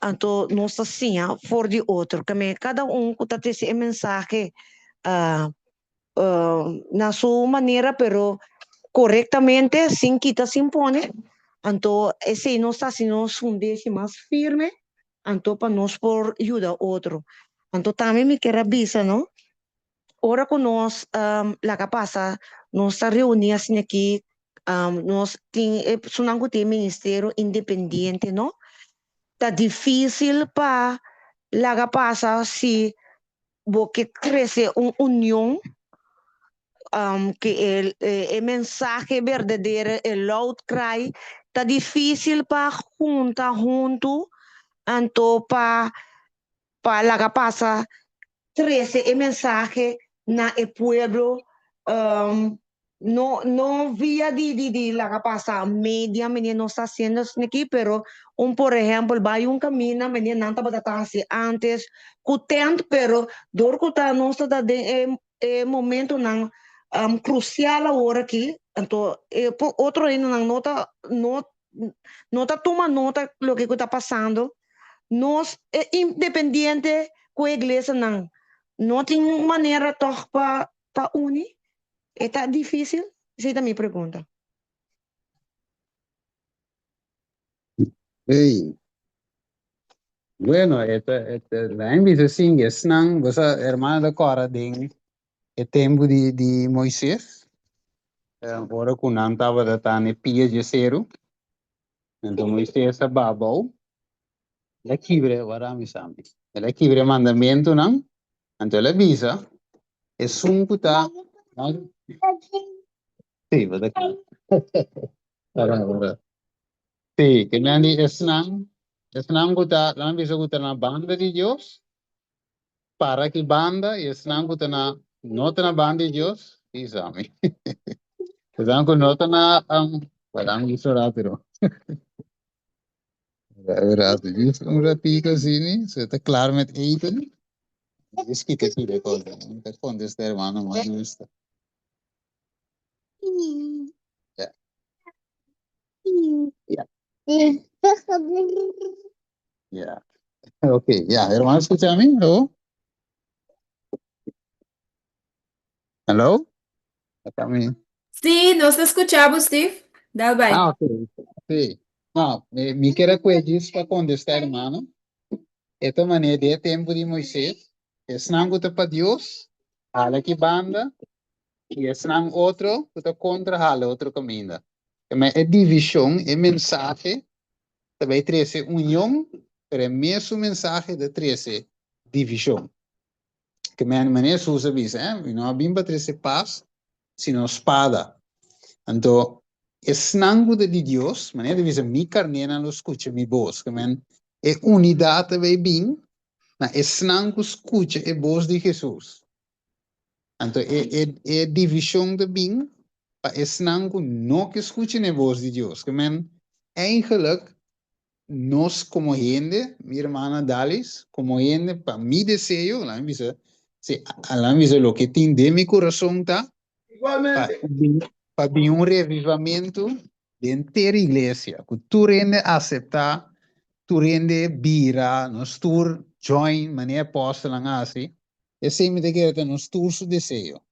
anto nos ta siña for di otro. Kame kada un ku ta trese e mensahe na su manera pero korektamente sin kita sin pone, anto esei nos ta hasi nos fundeshi mas firme anto pa nos por yuda otro. Anto tambe mi kier a bisa no Ora ku nos laga pasa, nos ta reuní asina aki, nos tin e personanan ku tin e ministerio independiente no, ta difísil pa laga pasa si bo ke trese un union ke e mensahe berdadero, e loud cry, ta difísil pa junta huntu. anto pa pa laga pasa trese e mensahe na e pueblo no no via di di di laga pasa media mene nos ta haciendo esaki pero un por ehempel bai un camina mene nan tabata ta haci antes cu tent pero dor cu ta nos ta den e e momentonan crucial awor aki anto e otro hendenan no ta no no ta tuma nota loke cu ta pasando nos e independiente cu e iglesianan no tin un manera toch pa pa uni? E ta dificil? Esey ta mi pregunta.
Ey. Bueno, e ta, e ta, laat mi bisa sin, esnan, bo sa, hermano ta kòrda den e tempu di, di Moises, ora ku nan tabata ta na e pia dje seru, anto Moises a baha abou, el a kibra, wara mi sa mi, el a kibra e mandamentunan, anto el a bisa, esun ku ta, sí, bo ta kla. Wara, wara. Sí, ke nan di esnan, esnan ku ta, nan bisa ku ta na banda di Dios, para ki banda, i esnan ku ta na, no ta na banda di Dios, bisa mi. Esnan ku no ta na, um, wala mi bisa rápido. Rato, just un ratito así, se ta klaar met eten. Just kita pide cosa, no te contesta hermano, más gusta. Ja. Ja. Ja. Ok, ja, hermano, escucha mi? Hello? Hello? Acá mi.
Sí, nos ta skucha bo, Steve. Dal bai.
Ah, ok. Sí. No, mi, mi quiere cuellis pa contestar, hermano. Esta manera de tempo de Moisés, esnan ku ta pa Dios, hala ki banda, i esnan otro ku ta kontra hala otro kaminda. Ma e divishon, e mensahe ta bai trese union, pero e mesun mensahe ta trese divishon. Ke men manera Hesus a bisa, eh, mi no a bin pa trese pas, sino spada. Anto, esnan ku ta di Dios, manera ta bisa, mi karnénan lo skucha mi bos. Ke men e unidat ta bai bin na esnan ku skucha e bos di Hesus. Anto e e e divishon ta bin pa esnan ku no ke skucha na e bos di Dios. Ke men eigenlijk nos komo hende, mi hermana Dalis, komo hende pa mi deseo, laat mi bisa, si, laat mi bisa loke tin den mi kurason ta pa bin pa bin un revivamentu den ter iglesia, ku tur hende aseptá, tur hende bira, nos tur join manera e apòstelnan hasi, Esei mi ta kere ta nos tur su deseo.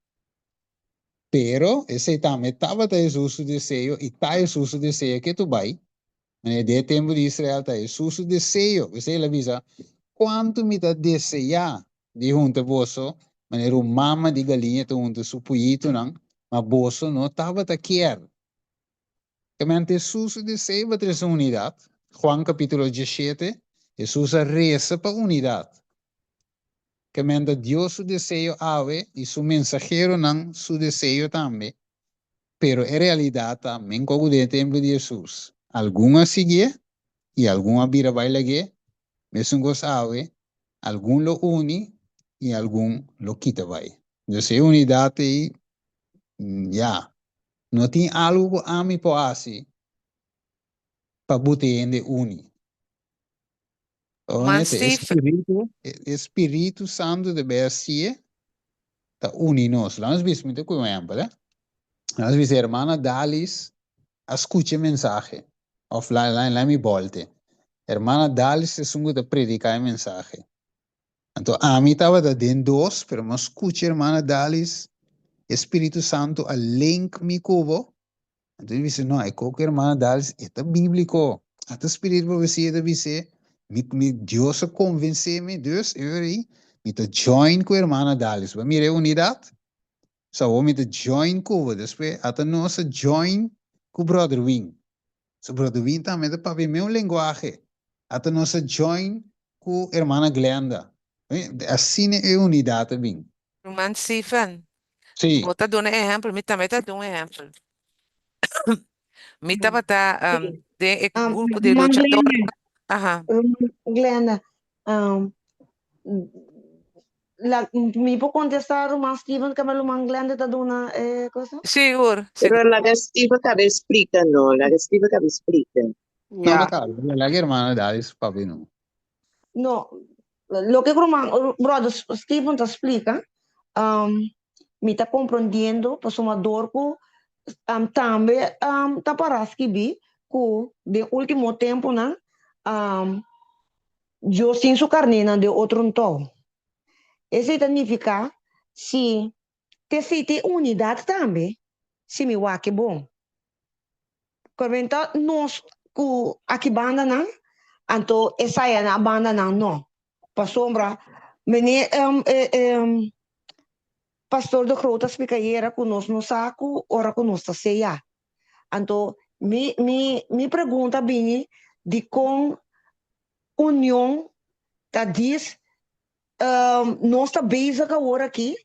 Pero esei tambe tabata Hesus su deseo i ta Hesus su deseo ke tu bai. Manera den e tempu di Israel ta Hesus su deseo. P'esei el a bisa, Kuantu mi ta deseá di hunta boso manera un mama di galiña ta hunta su puyitunan, ma boso no tabata kier. Kamente Hesus su deseo pa trese unidat. Juan kapítulo diesshete, Hesus a resa pa unidat. Kamente Dios su deseo awe i su mensaheronan su deseo tambe. Pero e realidat ta, menko ku den e tempu di Hesus, algun a siguié i algun a bira bai lag'é, mesun kos awe, algun lo uni i algun lo kita bai. Dus e unidat ei, ya, No tin algu ku ami por hasi pa buta e hende uni.
Man
Honest, e
Steve,
spiritu, e spiritu santu ta bay hacié ta uni nos. Laat nos bisa, mi ta cu un ehempel, eh. Laat nos bisa, hermana Dalis a scucha e mensahe, of la, la, la mi bolte. Hermana Dalis ta esun cu ta predica e mensahe. Anto ami tabata den dos, pero mi a scucha hermana Dalis, e Spiritu Santo a link mi cu bo. Anto mi bisa, no, e co cu hermana Dalis, e ta biblico. Ata Spiritu Profecia ta bis'é, mi, mi, Dios a convence mi, dus e ora ei, mi ta join cu hermana Dalis. Bo a mira e unidad? So awor mi ta join cu bo. Despues, ata nos a join cu Brother Wing. So Brother Wing tambe ta papia e meun lenguahe. Ata nos a join ku hermana Glenda. Asina e unidat a bin.
Ruman Stephen,
Sí.
bo ta duna ehèmpel, mi tambe ta duna un ehèmpel. Mi tabata den e grupo di
Ruman
luchador.
Glenda.
Aha.
Glenda, um, la, mi por contesta ruman Steven kama ruman Glenda ta duna eh, cosa?
Sigur,
Pero
sigur.
laga Steven kabe splika no, laga Steven kabe splika.
No,
Ja.
no, kaba. Laga hermano Dalis papia no.
No, loke ruman, brother Steven ta splika, um, mi ta comprendiendo pasobra dor cu um, tambe um, ta para skibi cu den ultimo temponan um, Dios tin su carnénan den otro tou. Esey ta nifica si te si tin unidad tambe, si mi wak bon. Cormenta nos cu aki bandanan, anto esaya na bandanan no. Pasobra meneer um, eh, um, Pastor de Groot a splica ayera cu nos no sa cu ora cu nos ta seya. Anto mi, mi, mi pregunta bini di con union ta dis um, nos ta bezig awor aki,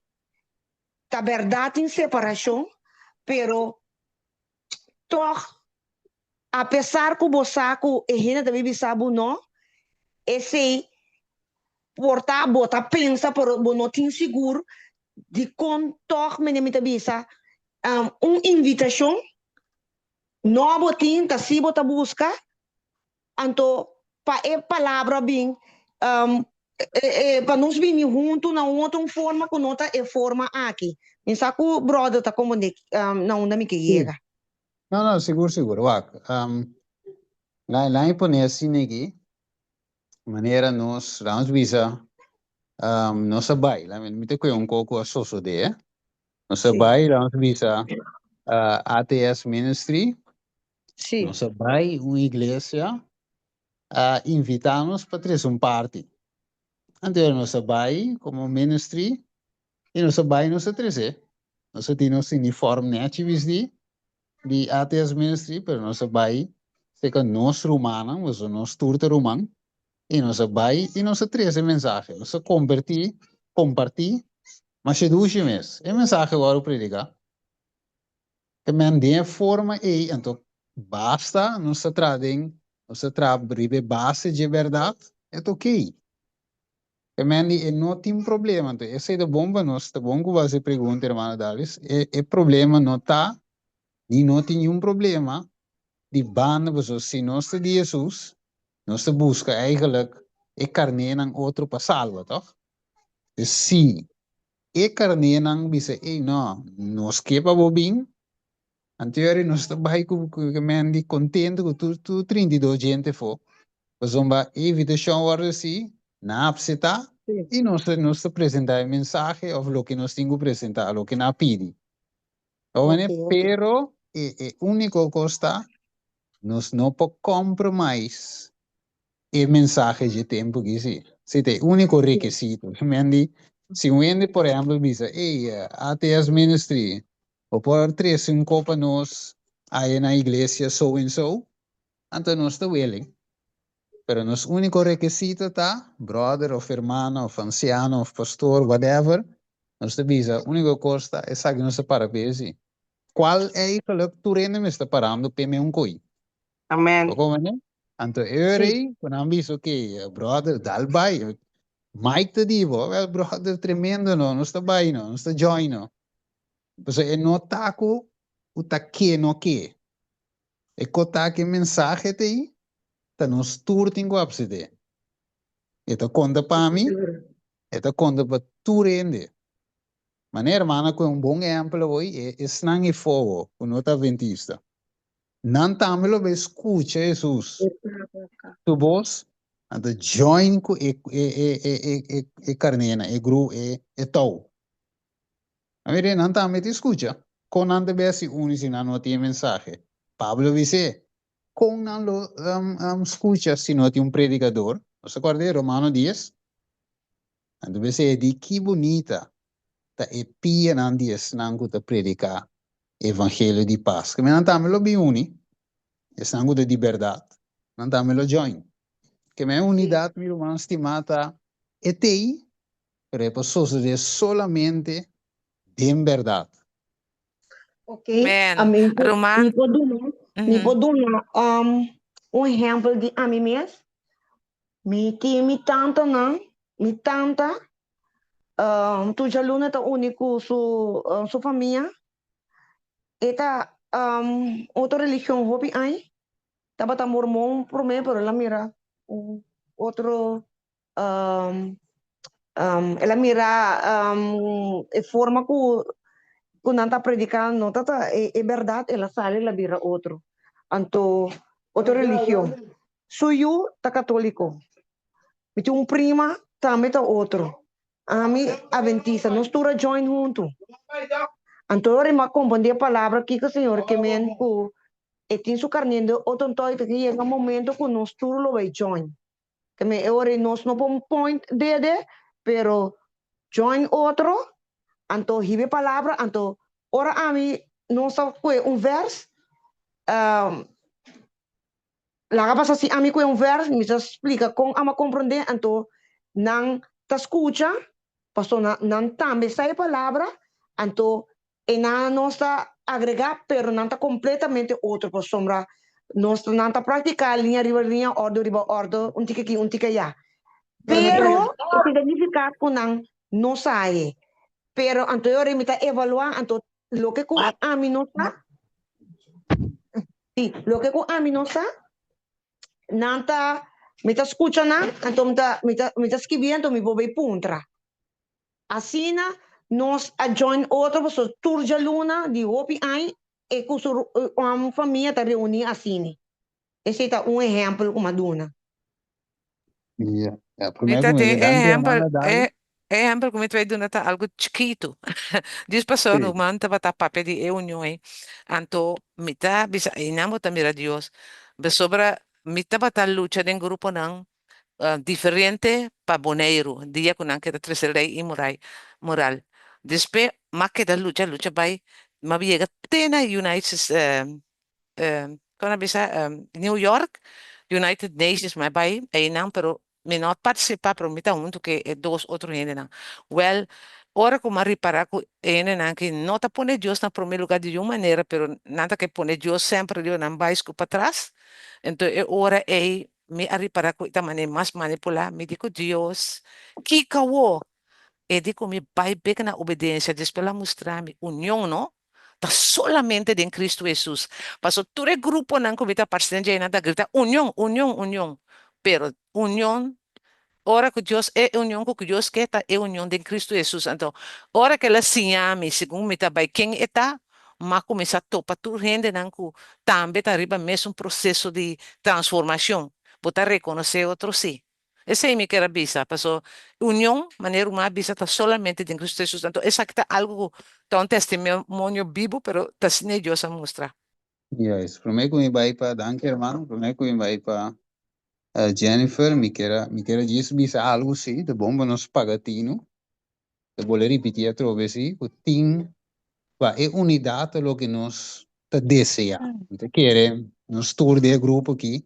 ta berdad tin separacion, pero toch apesar cu bo sa cu e hende ta bisa bo no, esey por ta bo ta pensa pero bo no tin sigur di con toch meneer mi ta bisa um, un invitacion no bo tin ta si bo ta busca. Anto pa e palabra bin um, eh, eh, pa nos bini huntu na un otro forma ku no ta e forma aki. Mi sa ku brother ta komprendé um, na unda mi ke
Sí.
yega.
No, no, sigur, sigur. Wak, um, la, la mi pone asina aki, manera nos, la nos bisa, um, nos a bai, la mi, mi ta kue un koko a sosodé, eh. Nos a
Sí.
bai, la nos bisa, uh, ATS Ministry,
Sí.
Nos a bai un iglesia a invitá nos pa trese un parti. Anto nos a bai komo ministry i nos a bai nos a trese. Nos a tin nos uniform nechi bisti di ATS Ministry, pero nos a bai seka nos rumannan, pasobra nos tur ta ruman, i nos a bai i nos a trese mensahe. Nos a kombertí, kompartí masha dushi mes. E mensahe wòrdu prediká. Ke men den e forma ei, anto basta nos ta traha den, nos ta traha riba e base dje bèrdat, e ta okey. Ke men di e no tin problema, anto esei ta bon pa nos, ta bon ku bo hasi e pregunta, hermano Dalis, e e problema no ta, ni no tin niun problema di banda, pasobra si nos ta di Hesus, nos ta buska eigenlijk e karnénan otro pa salba, tòg? Dus si E karnénan bisa, Ey, no, nos ke pa bo bin. Anto yori nos ta bai ku ku e men di kontentu ku tur tur 32 djente fo. Pasobra e invitashon wòrdu hasi, nan a apseptá i nos ta nos ta presentá e mensahe òf loke nos tin ku presentá, loke nan a pidi. Oene,
Ok, ok.
pero e e úniko kos ta, nos no por compromise e mensahe dje tempu aki si. Si ta e úniko rekisito. Men di, si un hende por ehempel bisa, ey, ATS Ministry, bo por trese un kos pa nos aya na iglesia so en so, anto nos ta willing. Pero nos úniko rekisito ta, brother of hermano of anciano of pastor, whatever, nos ta bisa, úniko kos ta esaki nos ta para p'e si. Kual eigenlijk tur hende mester parando p'e meun koi.
Amen.
Bo comprende? Anto e
Sí.
rei, ku nan bisa, ok, brother, dal bai. Mike ta di bo, wel, brother, tremendo no, nos ta bai no, nos ta join no. Pasobra e no ta ku ku ta ke no ke. E ko ta ku e mensahe ta ei, ta nos tur tin ku apsede. E ta konta pa mi, e ta konta pa tur hende. Manera hermana ku e un bon ehempel awor, e esnan e fogo ku no ta adventista. Nan tambe lo bay scucha Jesus su bos, anto join cu e e e e e e e carnena, e gru e e tou. A mira, nan tambe ta scucha. Con nan ta bay haci uni si nan no tin e mensahe? Pablo bis'é, con nan lo um, um, scucha si no tin un predicador? Nos ta corda di Romano 10? Anto bis'é, di ki bunita ta e pianan di esnan cu ta predica evangelio di pas. Ke men nan tambe lo bin uni, esnan ku ta di bèrdat, nan tambe lo join. Ke men unidat, mi ruman stimá, ta e tei, pero e por sosodé solamente den bèrdat.
Ok,
Men,
ami por,
ruman,
mi por duna, mi
mhm.
por duna um, un ehempel di ami mes. Mi tin mi tantanan, mi tanta, tur djaluna ta uni ku su su famia. E ta otro religion hopi aña, tabata mormon promé pero el a mira un otro el a mira e forma ku ku nan ta prediká no ta ta e bèrdat, el a sali el a bira otro, anto otro religion. Su yu ta katóliko. Mi tin un prima tambe ta otro. Ami adventista. Nos tur a join huntu. Anto ora mi a komprendé e palabra kiko Señor ke men ku e tin su karné den otro anto ta yega un momento ku nos tur lo bai join. Ke men e ora nos no por point dede pero join otro anto hiba e palabra anto ora ami nos ta kue un vers Laga pasa si ami ku e un vers, mi ta splika kon ami a komprondé, anto nan ta skucha, pasobra nan tambe sa e palabra, anto e nan nos ta agregá, pero nan ta kompletamente otro, pasobra nos nan ta praktiká liña riba liña, òrdu riba òrdu, un tiki aki, un tiki ayá. Pero esei ta nifiká ku nan no sa e. Pero anto e ora mi ta evaluá, anto loke ku ami no sa, Sí, loke ku ami no sa, nan ta, mi ta skucha nan, anto mi ta, mi ta, mi ta skibi anto mi por bai puntra. Asina nos a join otro pasobra tur djaluna di hopi aña e ku su famia ta reuní asina. Esei ta un ehèmpel ku mi a duna.
Ja, ja,
Mi
promé
ta
ku mi
tin
ke danki
ehèmpel,
Amanda
e
Dali.
ehèmpel ku mi ta bai duna ta algu chikitu. Dies pasó
Sí.
ruman tabata papia di e union ei. Anto mi ta bisa einan bo ta mira Dios. Pasobra mi tabata lucha den gruponan diferente pa Boneiru dia ku nan keda trese lei inmoral moral. Despues m'a keda lucha lucha bai m'a yega te na United kon a bisa New York United Nations mi a bai einan pero mi no a participa pero mi ta hunto ku e dos otro hendenan. Wel ora ku mi a ripara ku e hendenan aki no ta pone Dios na prome lugar di niun manera pero nan ta ke pone Dios semper riba nan bai sku patras enton e ora ei mi a ripara ku e ta manera mas manipula mi di ku Dios kiko awo? E di ku mi bai bek na obedensia despues el a mustra mi union no ta solamente den Cristo Hesus. Paso tur e gruponan ku mi ta parse den dje nan ta grita union, union, union. Pero union, ora ku Dios, e union ku Dios ke ta e union den Cristo Hesus. Anto, ora ku el a siña mi segun mi ta bai ken e ta, m'a kuminsá topa tur hendenan ku tambe ta riba mesun proseso di transformashon. Bo ta rekonosé otro si. Esei mi kier a bisa, paso union, manera ruman a bisa, ta solamente den Cristo Jesus. Anto esaki ta algo ku ta un testimonio bibu, pero ta asina e Dios a mustra.
Juist. Promé ku mi bai pa, danki hermano, promé ku mi bai pa Jennifer, mi kier a, mi kier a djis bisa algu si, ta bon pa nos paga tinu, ta bolbe ripití atrobe si, ku tin pa e unidat ta loke nos ta deseá. Mi ta kere nos tur den e grupo aki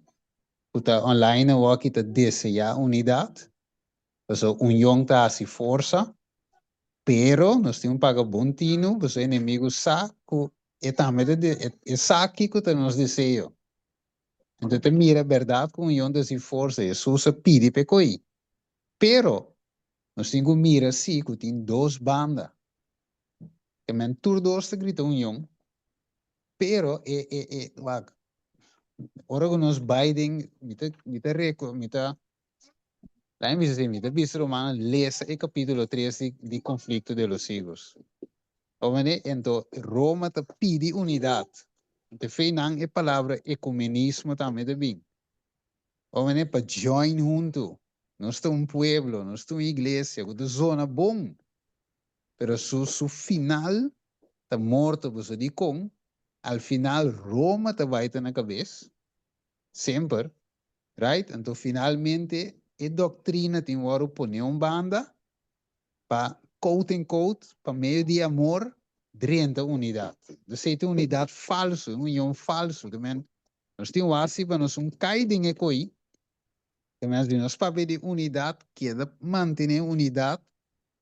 ku ta online awor aki ta deseá unidat, pasobra union ta hasi forsa, pero nos tin un paga bon tinu pasobra e enemigu sa ku e tambe ta e sa kiko ta nos deseo. Enton ta mira bèrdat ku union ta hasi forsa, Hesus a pidi pa e ko'i. Pero nos tin ku mira si ku tin dos banda. Ke men tur dos ta grita union, pero e e e wak ora ku nos bai den mi ta mi ta reko mi ta laga mi bisa si mi ta bisa rumannan lesa e kapitulo tres di di konflikto de los siglos. Bo mende? Ento Roma ta pidi unidat. Te fe nan e palabra ekumenismo tambe ta bin. Bo mende? Pa join huntu. Nos ta un pueblo, nos ta un iglesia ku ta zona bon. Pero su su final ta morto pasobra dikon al final Roma ta bai ta na kabes semper right anto finalmente e doktrina tin wòrdu pone un banda pa kout en kout pa medio di amor drenta unidat dus ei ta un unidat falso un union falso te men nos tin wasi pa nos un kai den e koi te men si nos papia di unidat keda mantene unidat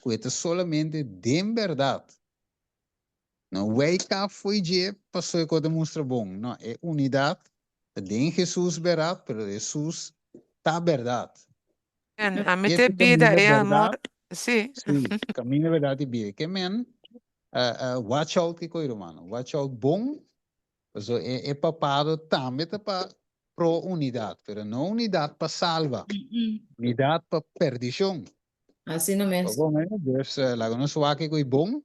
ku e ta solamente den bèrdat. No wake up fo'i dje paso e kos ta mustra bon. No, e unidat ta den Hesus bèrdat, pero Hesus ta bèrdat.
En a mi
E
te
ta
bida
kaminda
e amor,
bèrdat,
sí.
sí, kaminda bèrdat i bida. Ke men, watch out kiko hermano, watch out bon, paso e e papado tambe ta pa pro unidat, pero no unidat pa salba, unidat pa perdishon.
Asina mes.
Bon, eh? Dus laga nos wak kiko i bon,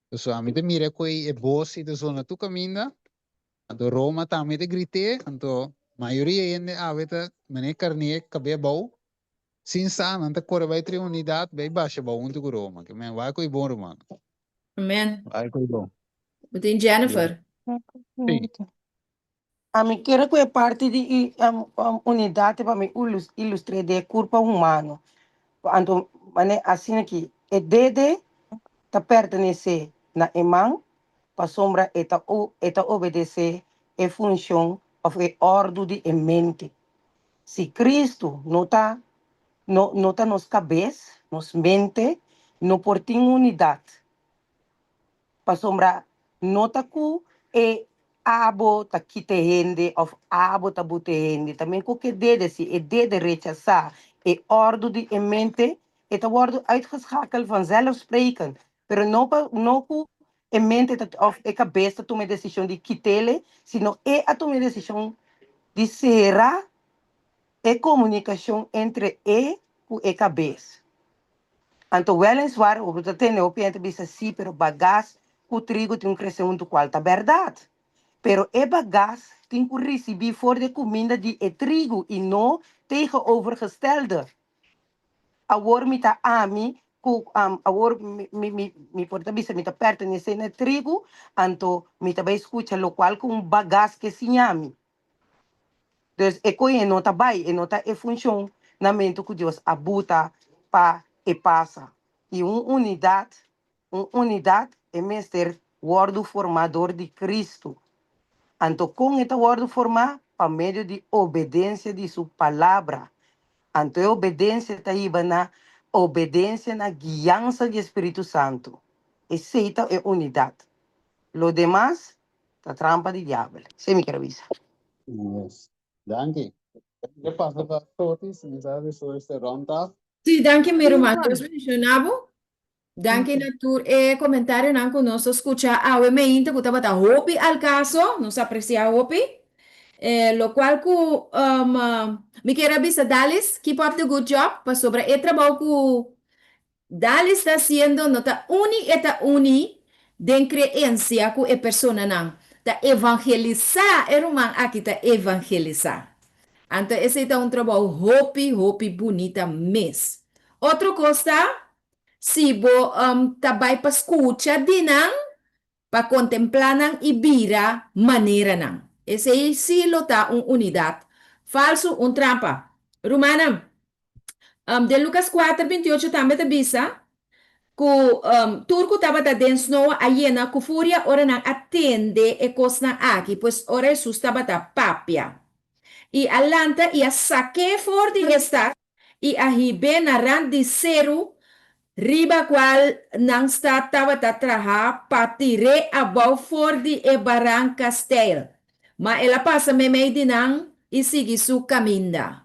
paso ami ta mira ku e bos i ta zona tur kaminda, Anto Roma tambe ta grit'é, anto mayoria hende awe ta manera karné kab'é abou, sin sa nan ta kore bai trae unidat bai basha abou huntu ku Roma. Ke men wak ku e bon ruman.
Amen.
Wak ku e bon.
Bo tin Jennifer.
Sí.
Ami kere ku e parti di unidat ta pa mi ilustr'é den e kurpa humano. Anto manera asina ki e dede ta pertenesé na e man, pasobra e ta e ta obedesé e funshon òf e òrdu di e mente. Si Kristu no ta no no ta nos kabes, nos mente, no por tin unidat, pasobra no ta ku e abo ta kita e hende òf abo ta buta e hende, ta men ku ke dede, si e dede rechasá e òrdu di e mente, e ta wòrdu uitgeschakeld vanzelfsprekend. Pero no pa no ku e mente ta òf e kabes ta tuma e desishon di kit'ele, sino e a tuma e desishon di sera e komunikashon entre e ku e kabes. Anto wèlenswar bo ta tende hopi hende ta bisa sí, pero bagas ku trigo tin ku krese huntu kual ta bèrdat. Pero e bagas tin ku risibí for di e kuminda di e trigo i no tegenovergestelde. Awor mi ta ami ku awor mi mi mi por ta bisa mi ta pertenesé na e tribu, anto mi ta bai skucha lokual ku un bagas ke siña mi. Dus e koe no ta bai, e no ta e funshonamentu ku Dios a buta pa e pasa. I un unidat, un unidat e mester wòrdu formá dor di Kristu. Anto kon e ta wòrdu formá? Pa medio di obedensia di su palabra. Anto e obedensia ta hiba na obedensia na guiansa di e Spiritu Santu. Esei ta e unidat. Lo demas ta trampa di diabel. Esei mi kier a bisa.
Yes. Danki. Ke pasa pa Sotis? Mi sa si Sotis ta rond af.
Sí, danki mi ruman. Dios bendiciona bo. Danki na tur e comentarionan cu nos a scucha awe meinta cu tabata hopi al caso, nos aprecia hopi. Eh, locual cu um, mi kier a bisa Dalis, keep up the good job, pasobra e trabou cu Dalis ta haciendo no ta uni e ta uni den creencia cu e personanan, ta evangelisa, e ruman aki ta evangelisa. Anto esey ta un trabou hopi hopi bunita mes. Otro cos ta, Si bo ta bai pa skucha di nan, pa kontemplá nan i bira manera nan. Esei sí lo ta un unidat falsu, un trampa. Rumannan, den Lukas kuater, binti ocho tambe ta bisa ku tur ku tabata den snoa a yena ku furia ora nan a tende e kosnan aki, pues ora Hesus tabata papia. I a lanta i a sak'é for di e stat i a hib'é na rand di seru riba kual nan stat tabata traha pa tir'é abou for di e baranka steil. Ma el a pasa meimei di nan i sigui su kaminda.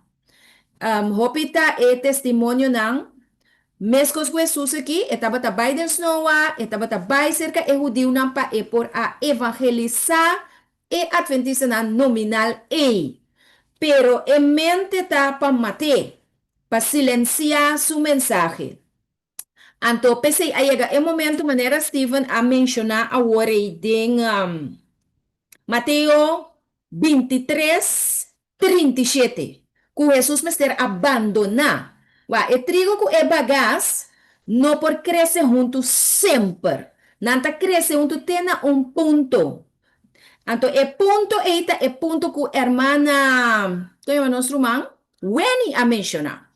Hopi ta e testimonionan, meskos ku Hesus aki, e tabata bai den snoa, e tabata bai serka e hudiunan pa e por a evangelisá E atventistanan nominal ei, pero e mente ta pa mat'é, pa silensiá su mensahe. Anto p'esei a yega e momento manera Steven a menshoná awor ei den Mateo 23, 37, ku Hesus mester a bandoná. Wak, e trigo ku e bagas no por krese huntu semper. Nan ta krese huntu te na un punto. Anto e punto ei ta e punto ku hermana, kon yama nos ruman? Wenny a menshoná.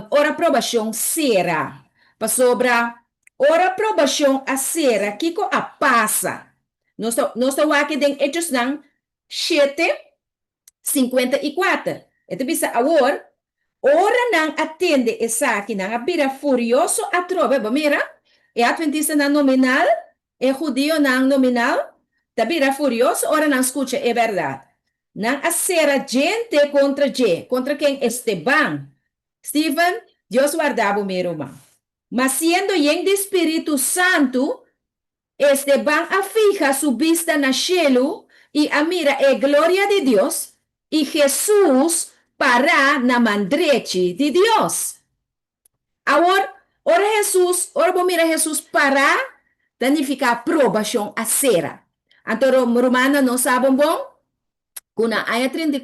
Ora probashon sera. Pasobra ora probashon a sera, kiko a pasa? Nos ta, nos ta wak den Hechosnan Shete, 54. E ta bisa, Awor, ora nan a tende esaki, nan a bira furioso atrobe. Bo mira, e atventistanan nominal, e hudionan nominal, ta bira furioso ora nan skucha e bèrdat. Nan a sera djente kontra dje. Kontra ken? Esteban. Steven, Dios warda bo mi ruman. Ma siendo yen di Spiritu Santu, Esteban a fiha su bista na shelu i a mira e gloria di Dios i Hesus pará na man drechi di Dios. Awor, ora Hesus, ora bo mira Hesus pará, ta nifiká probashon a sera. Anto, rumannan, nos sa bon bon ku na aña 34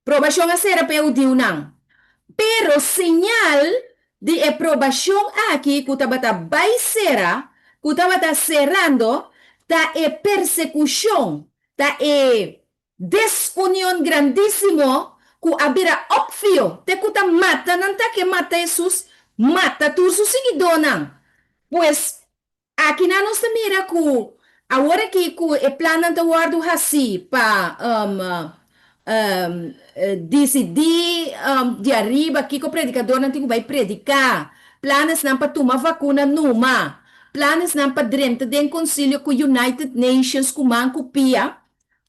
probashon a sera pa e hudiunan. Pero señal di e probashon aki ku tabata bai sera, ku tabata serando, ta e persekushon, ta e desunion grandísimo ku a bira opvio te ku ta mata nan ta ke mata Hesus, mata tur su siguidónan. Pues, Akinan nos ta mira ku awor aki ku e plannan ta wòrdu hasí pa disidí di ariba kiko predikadornan tin ku bai prediká, planesnan pa tuma vakuna numa, planesnan pa drenta den konsilio ku United Nations ku man ku pia,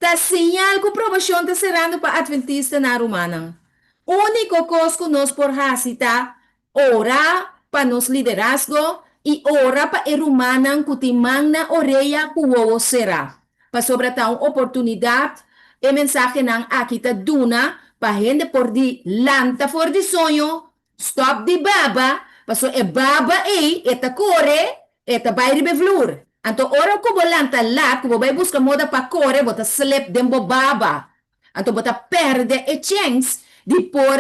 Ta señal ku probashon ta serando pa atventistanan, rumannan. Úniko kos ku nos por hasi ta ora pa nos liderazgo i ora pa e rumannan ku tin man na orea ku wowo será, pasobra ta un oportunidat e mensahenan aki ta duna pa hende por di lanta for di soño Stop di baba, paso e baba ei e ta kore, e ta bai riba e vloer. Anto ora ku bo lanta lat ku bo bai buska moda pa kore bo ta slip den bo baba. Anto bo ta pèrdè e chèns di por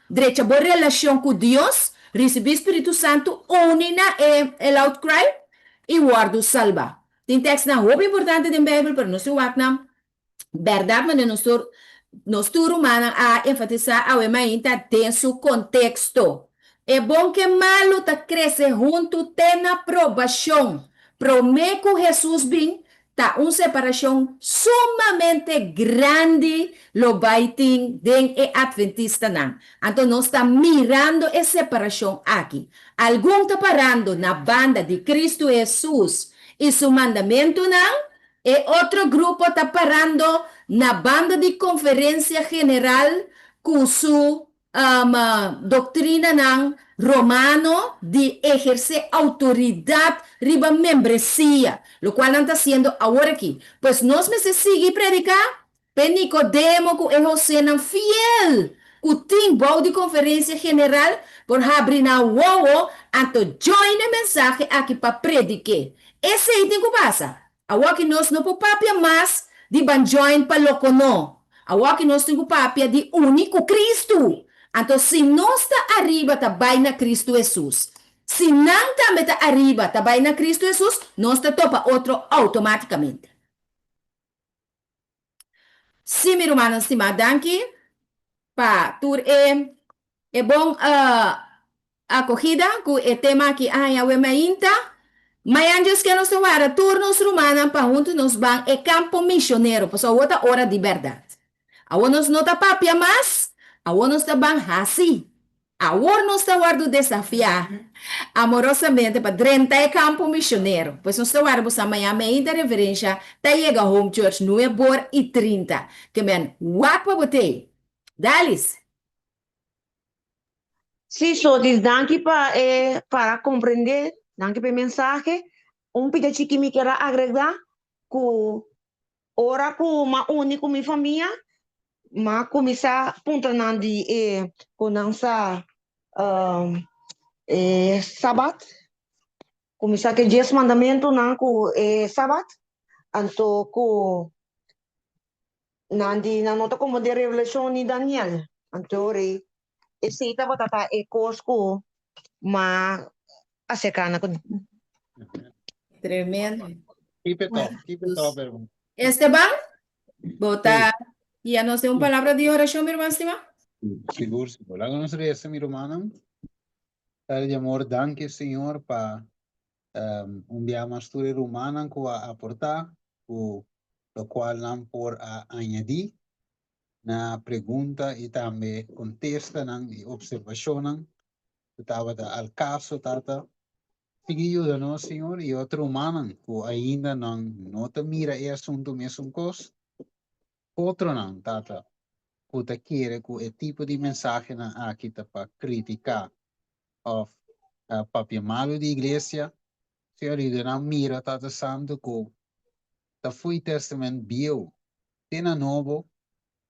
drecha bo relashon ku Dios, risibí Spiritu Santu, uni na e e loud cry i wòrdu salbá. Tin tèkstnan hopi importante den Beibel pero nos tin wak nan Bèrdat manera nos tur nos tur rumannan a enfatisá awe mainta den su konteksto. E bon ku e malu ta krese huntu te na probashon. Promé ku Hesus bin, ta un separashon sumamente grandi lo bai tin den e atventistanan. Anto nos ta mirando e separashon aki. Algun ta parando na banda di Kristu Hesus i su mandamentunan, E otro grupo ta parando na banda di Conferencia General cu su doctrinanan romano di eherce autoridad riba membresia, locual nan ta haciendo awor aki. Pues nos mester sigui predica p'e Nicodemo cu e Josénan fiel cu tin bou di Conferencia General por habri nan wowo anto join e mensahe aki pa predik'é. Esei tin cu pasa. Awoki nos no por papia mas di ban join pa loko no. Awoki nos tin ku papia di uni ku Kristu. Anto si nos ta ariba ta bai na Kristu Hesus, si nan tambe ta ariba ta bai na Kristu Hesus, nos ta topa otro outomatikamente. Sí, mi rumannan stimá, danki pa tur e e bon akogida ku e tema aki a haña awe mainta. Mañan Dios ke nos ta wara tur nos rumannan pa huntu nos ban e kampo mishonero, pasobra awor ta ora di bèrdat. Awor nos no ta papia mas, awor nos ta ban hasi. Awor nos ta wòrdu desafiá amorosamente pa drenta e kampo misionero. Pues nos ta wòrdu busá maña meinta reverencia ta yega Home Church nuebor i 30. Ke men wak pa bo tei. Dalis.
Sí, Sotis, danki pa e para comprende, danki pa e mensahe. Un pida chiki mi kier a agrega ku Ora ku m'a uni ku mi famia, m'a kuminsá puntra nan di e ku nan sa e Sabat, kuminsá ku e dies mandamentunan ku e Sabat, anto ku nan di nan no ta komprondé Revelashon ni Daniel. Anto rei esei tabata ta e kos ku m'a aserká nan kuné.
Tremendo.
Keep it up, keep it up, hermano.
Esteban, bo ta guia nos den un palabra di orashon, mi ruman stimá?
Sigur, sigur. Laga nos resa, mi rumannan. Padre di amor, danki, Señor, pa un bia mas tur e rumannan ku a aportá, ku lokual nan por a añadí na pregunta i tambe kontestanan i opservashonnan ku tabata al kaso, Tata. Sigui yuda nos, Señor, i otro rumannan ku ainda nan no ta mira e asuntu mesun kos. Otronan, Tata. ku ta kere ku e tipo di mensahenan aki ta pa kritiká òf papia malu di iglesia, Señor yuda nan mira, Tata Santu, ku ta fo'i Tèstamènt Bieu te na Nobo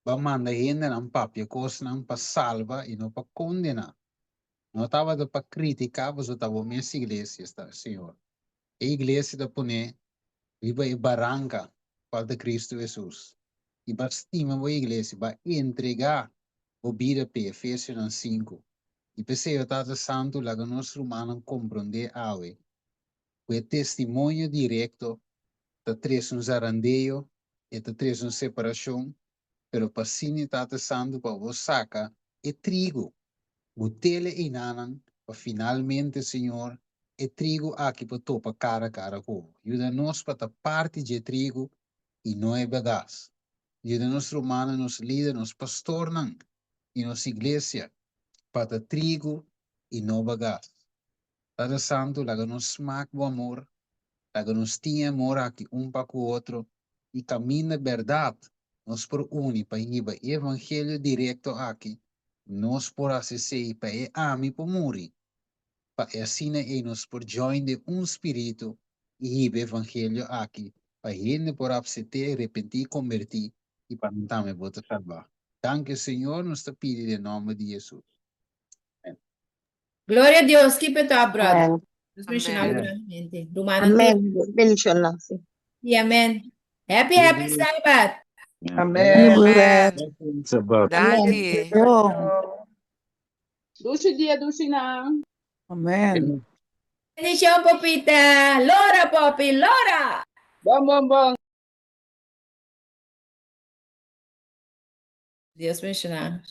ba manda hendenan papia kosnan pa salba i no pa kondená. No tabata pa kritiká pasobra ta bo mes iglesia, Señor. E iglesia ta pone riba e baranka kual ta Kristu Hesus. I ba stima bo iglesia, ba entregá bo bida p'e, Efesionan sinku. I p'esei, o Tata Santu, laga nos rumannan komprondé awe ku e testimonio direkto ta trese un zarandeo, e ta trese un separashon, pero pa asina, Tata Santu, pa bo saka e trigo, bo tele einanan, pa finalmente, Señor, e trigo aki por topa kara kara ku bo. Yuda nos pa ta parti dje trigo i no e bagas. Yuda nos rumannan, nos lider, nos pastornan i nos iglesia pa ta trigo i no bagas. Tata Santu, laga nos smak bo amor, laga nos tin e amor aki un pa ku otro i kaminda bèrdat nos por uni pa hiba e evangelio direkto aki, nos por hasi esei pa e ami por muri, pa e asina ei nos por join den un spiritu i hiba e evangelio aki pa hende por apsept'é, repentí i kombertí i pa nan tambe por ta salbá. Danki Señor, nos ta pidi den nòmber di Jesus. Amen.
Gloria a Dios, keep it up, brother.
Amen.
Dios bendiciona
Amen.
grandemente. Rumannan tur.
Amén. Dios bendiciona. Sí.
Sí, amén. Happy, happy Sabbath.
Amén.
Amen.
Sabbat.
Danki.
Dushi dia, dushi nan.
Amen.
Bendición, Popita. Lora, Popi, lora.
Bon, bon, bon.
Dios bendiciona.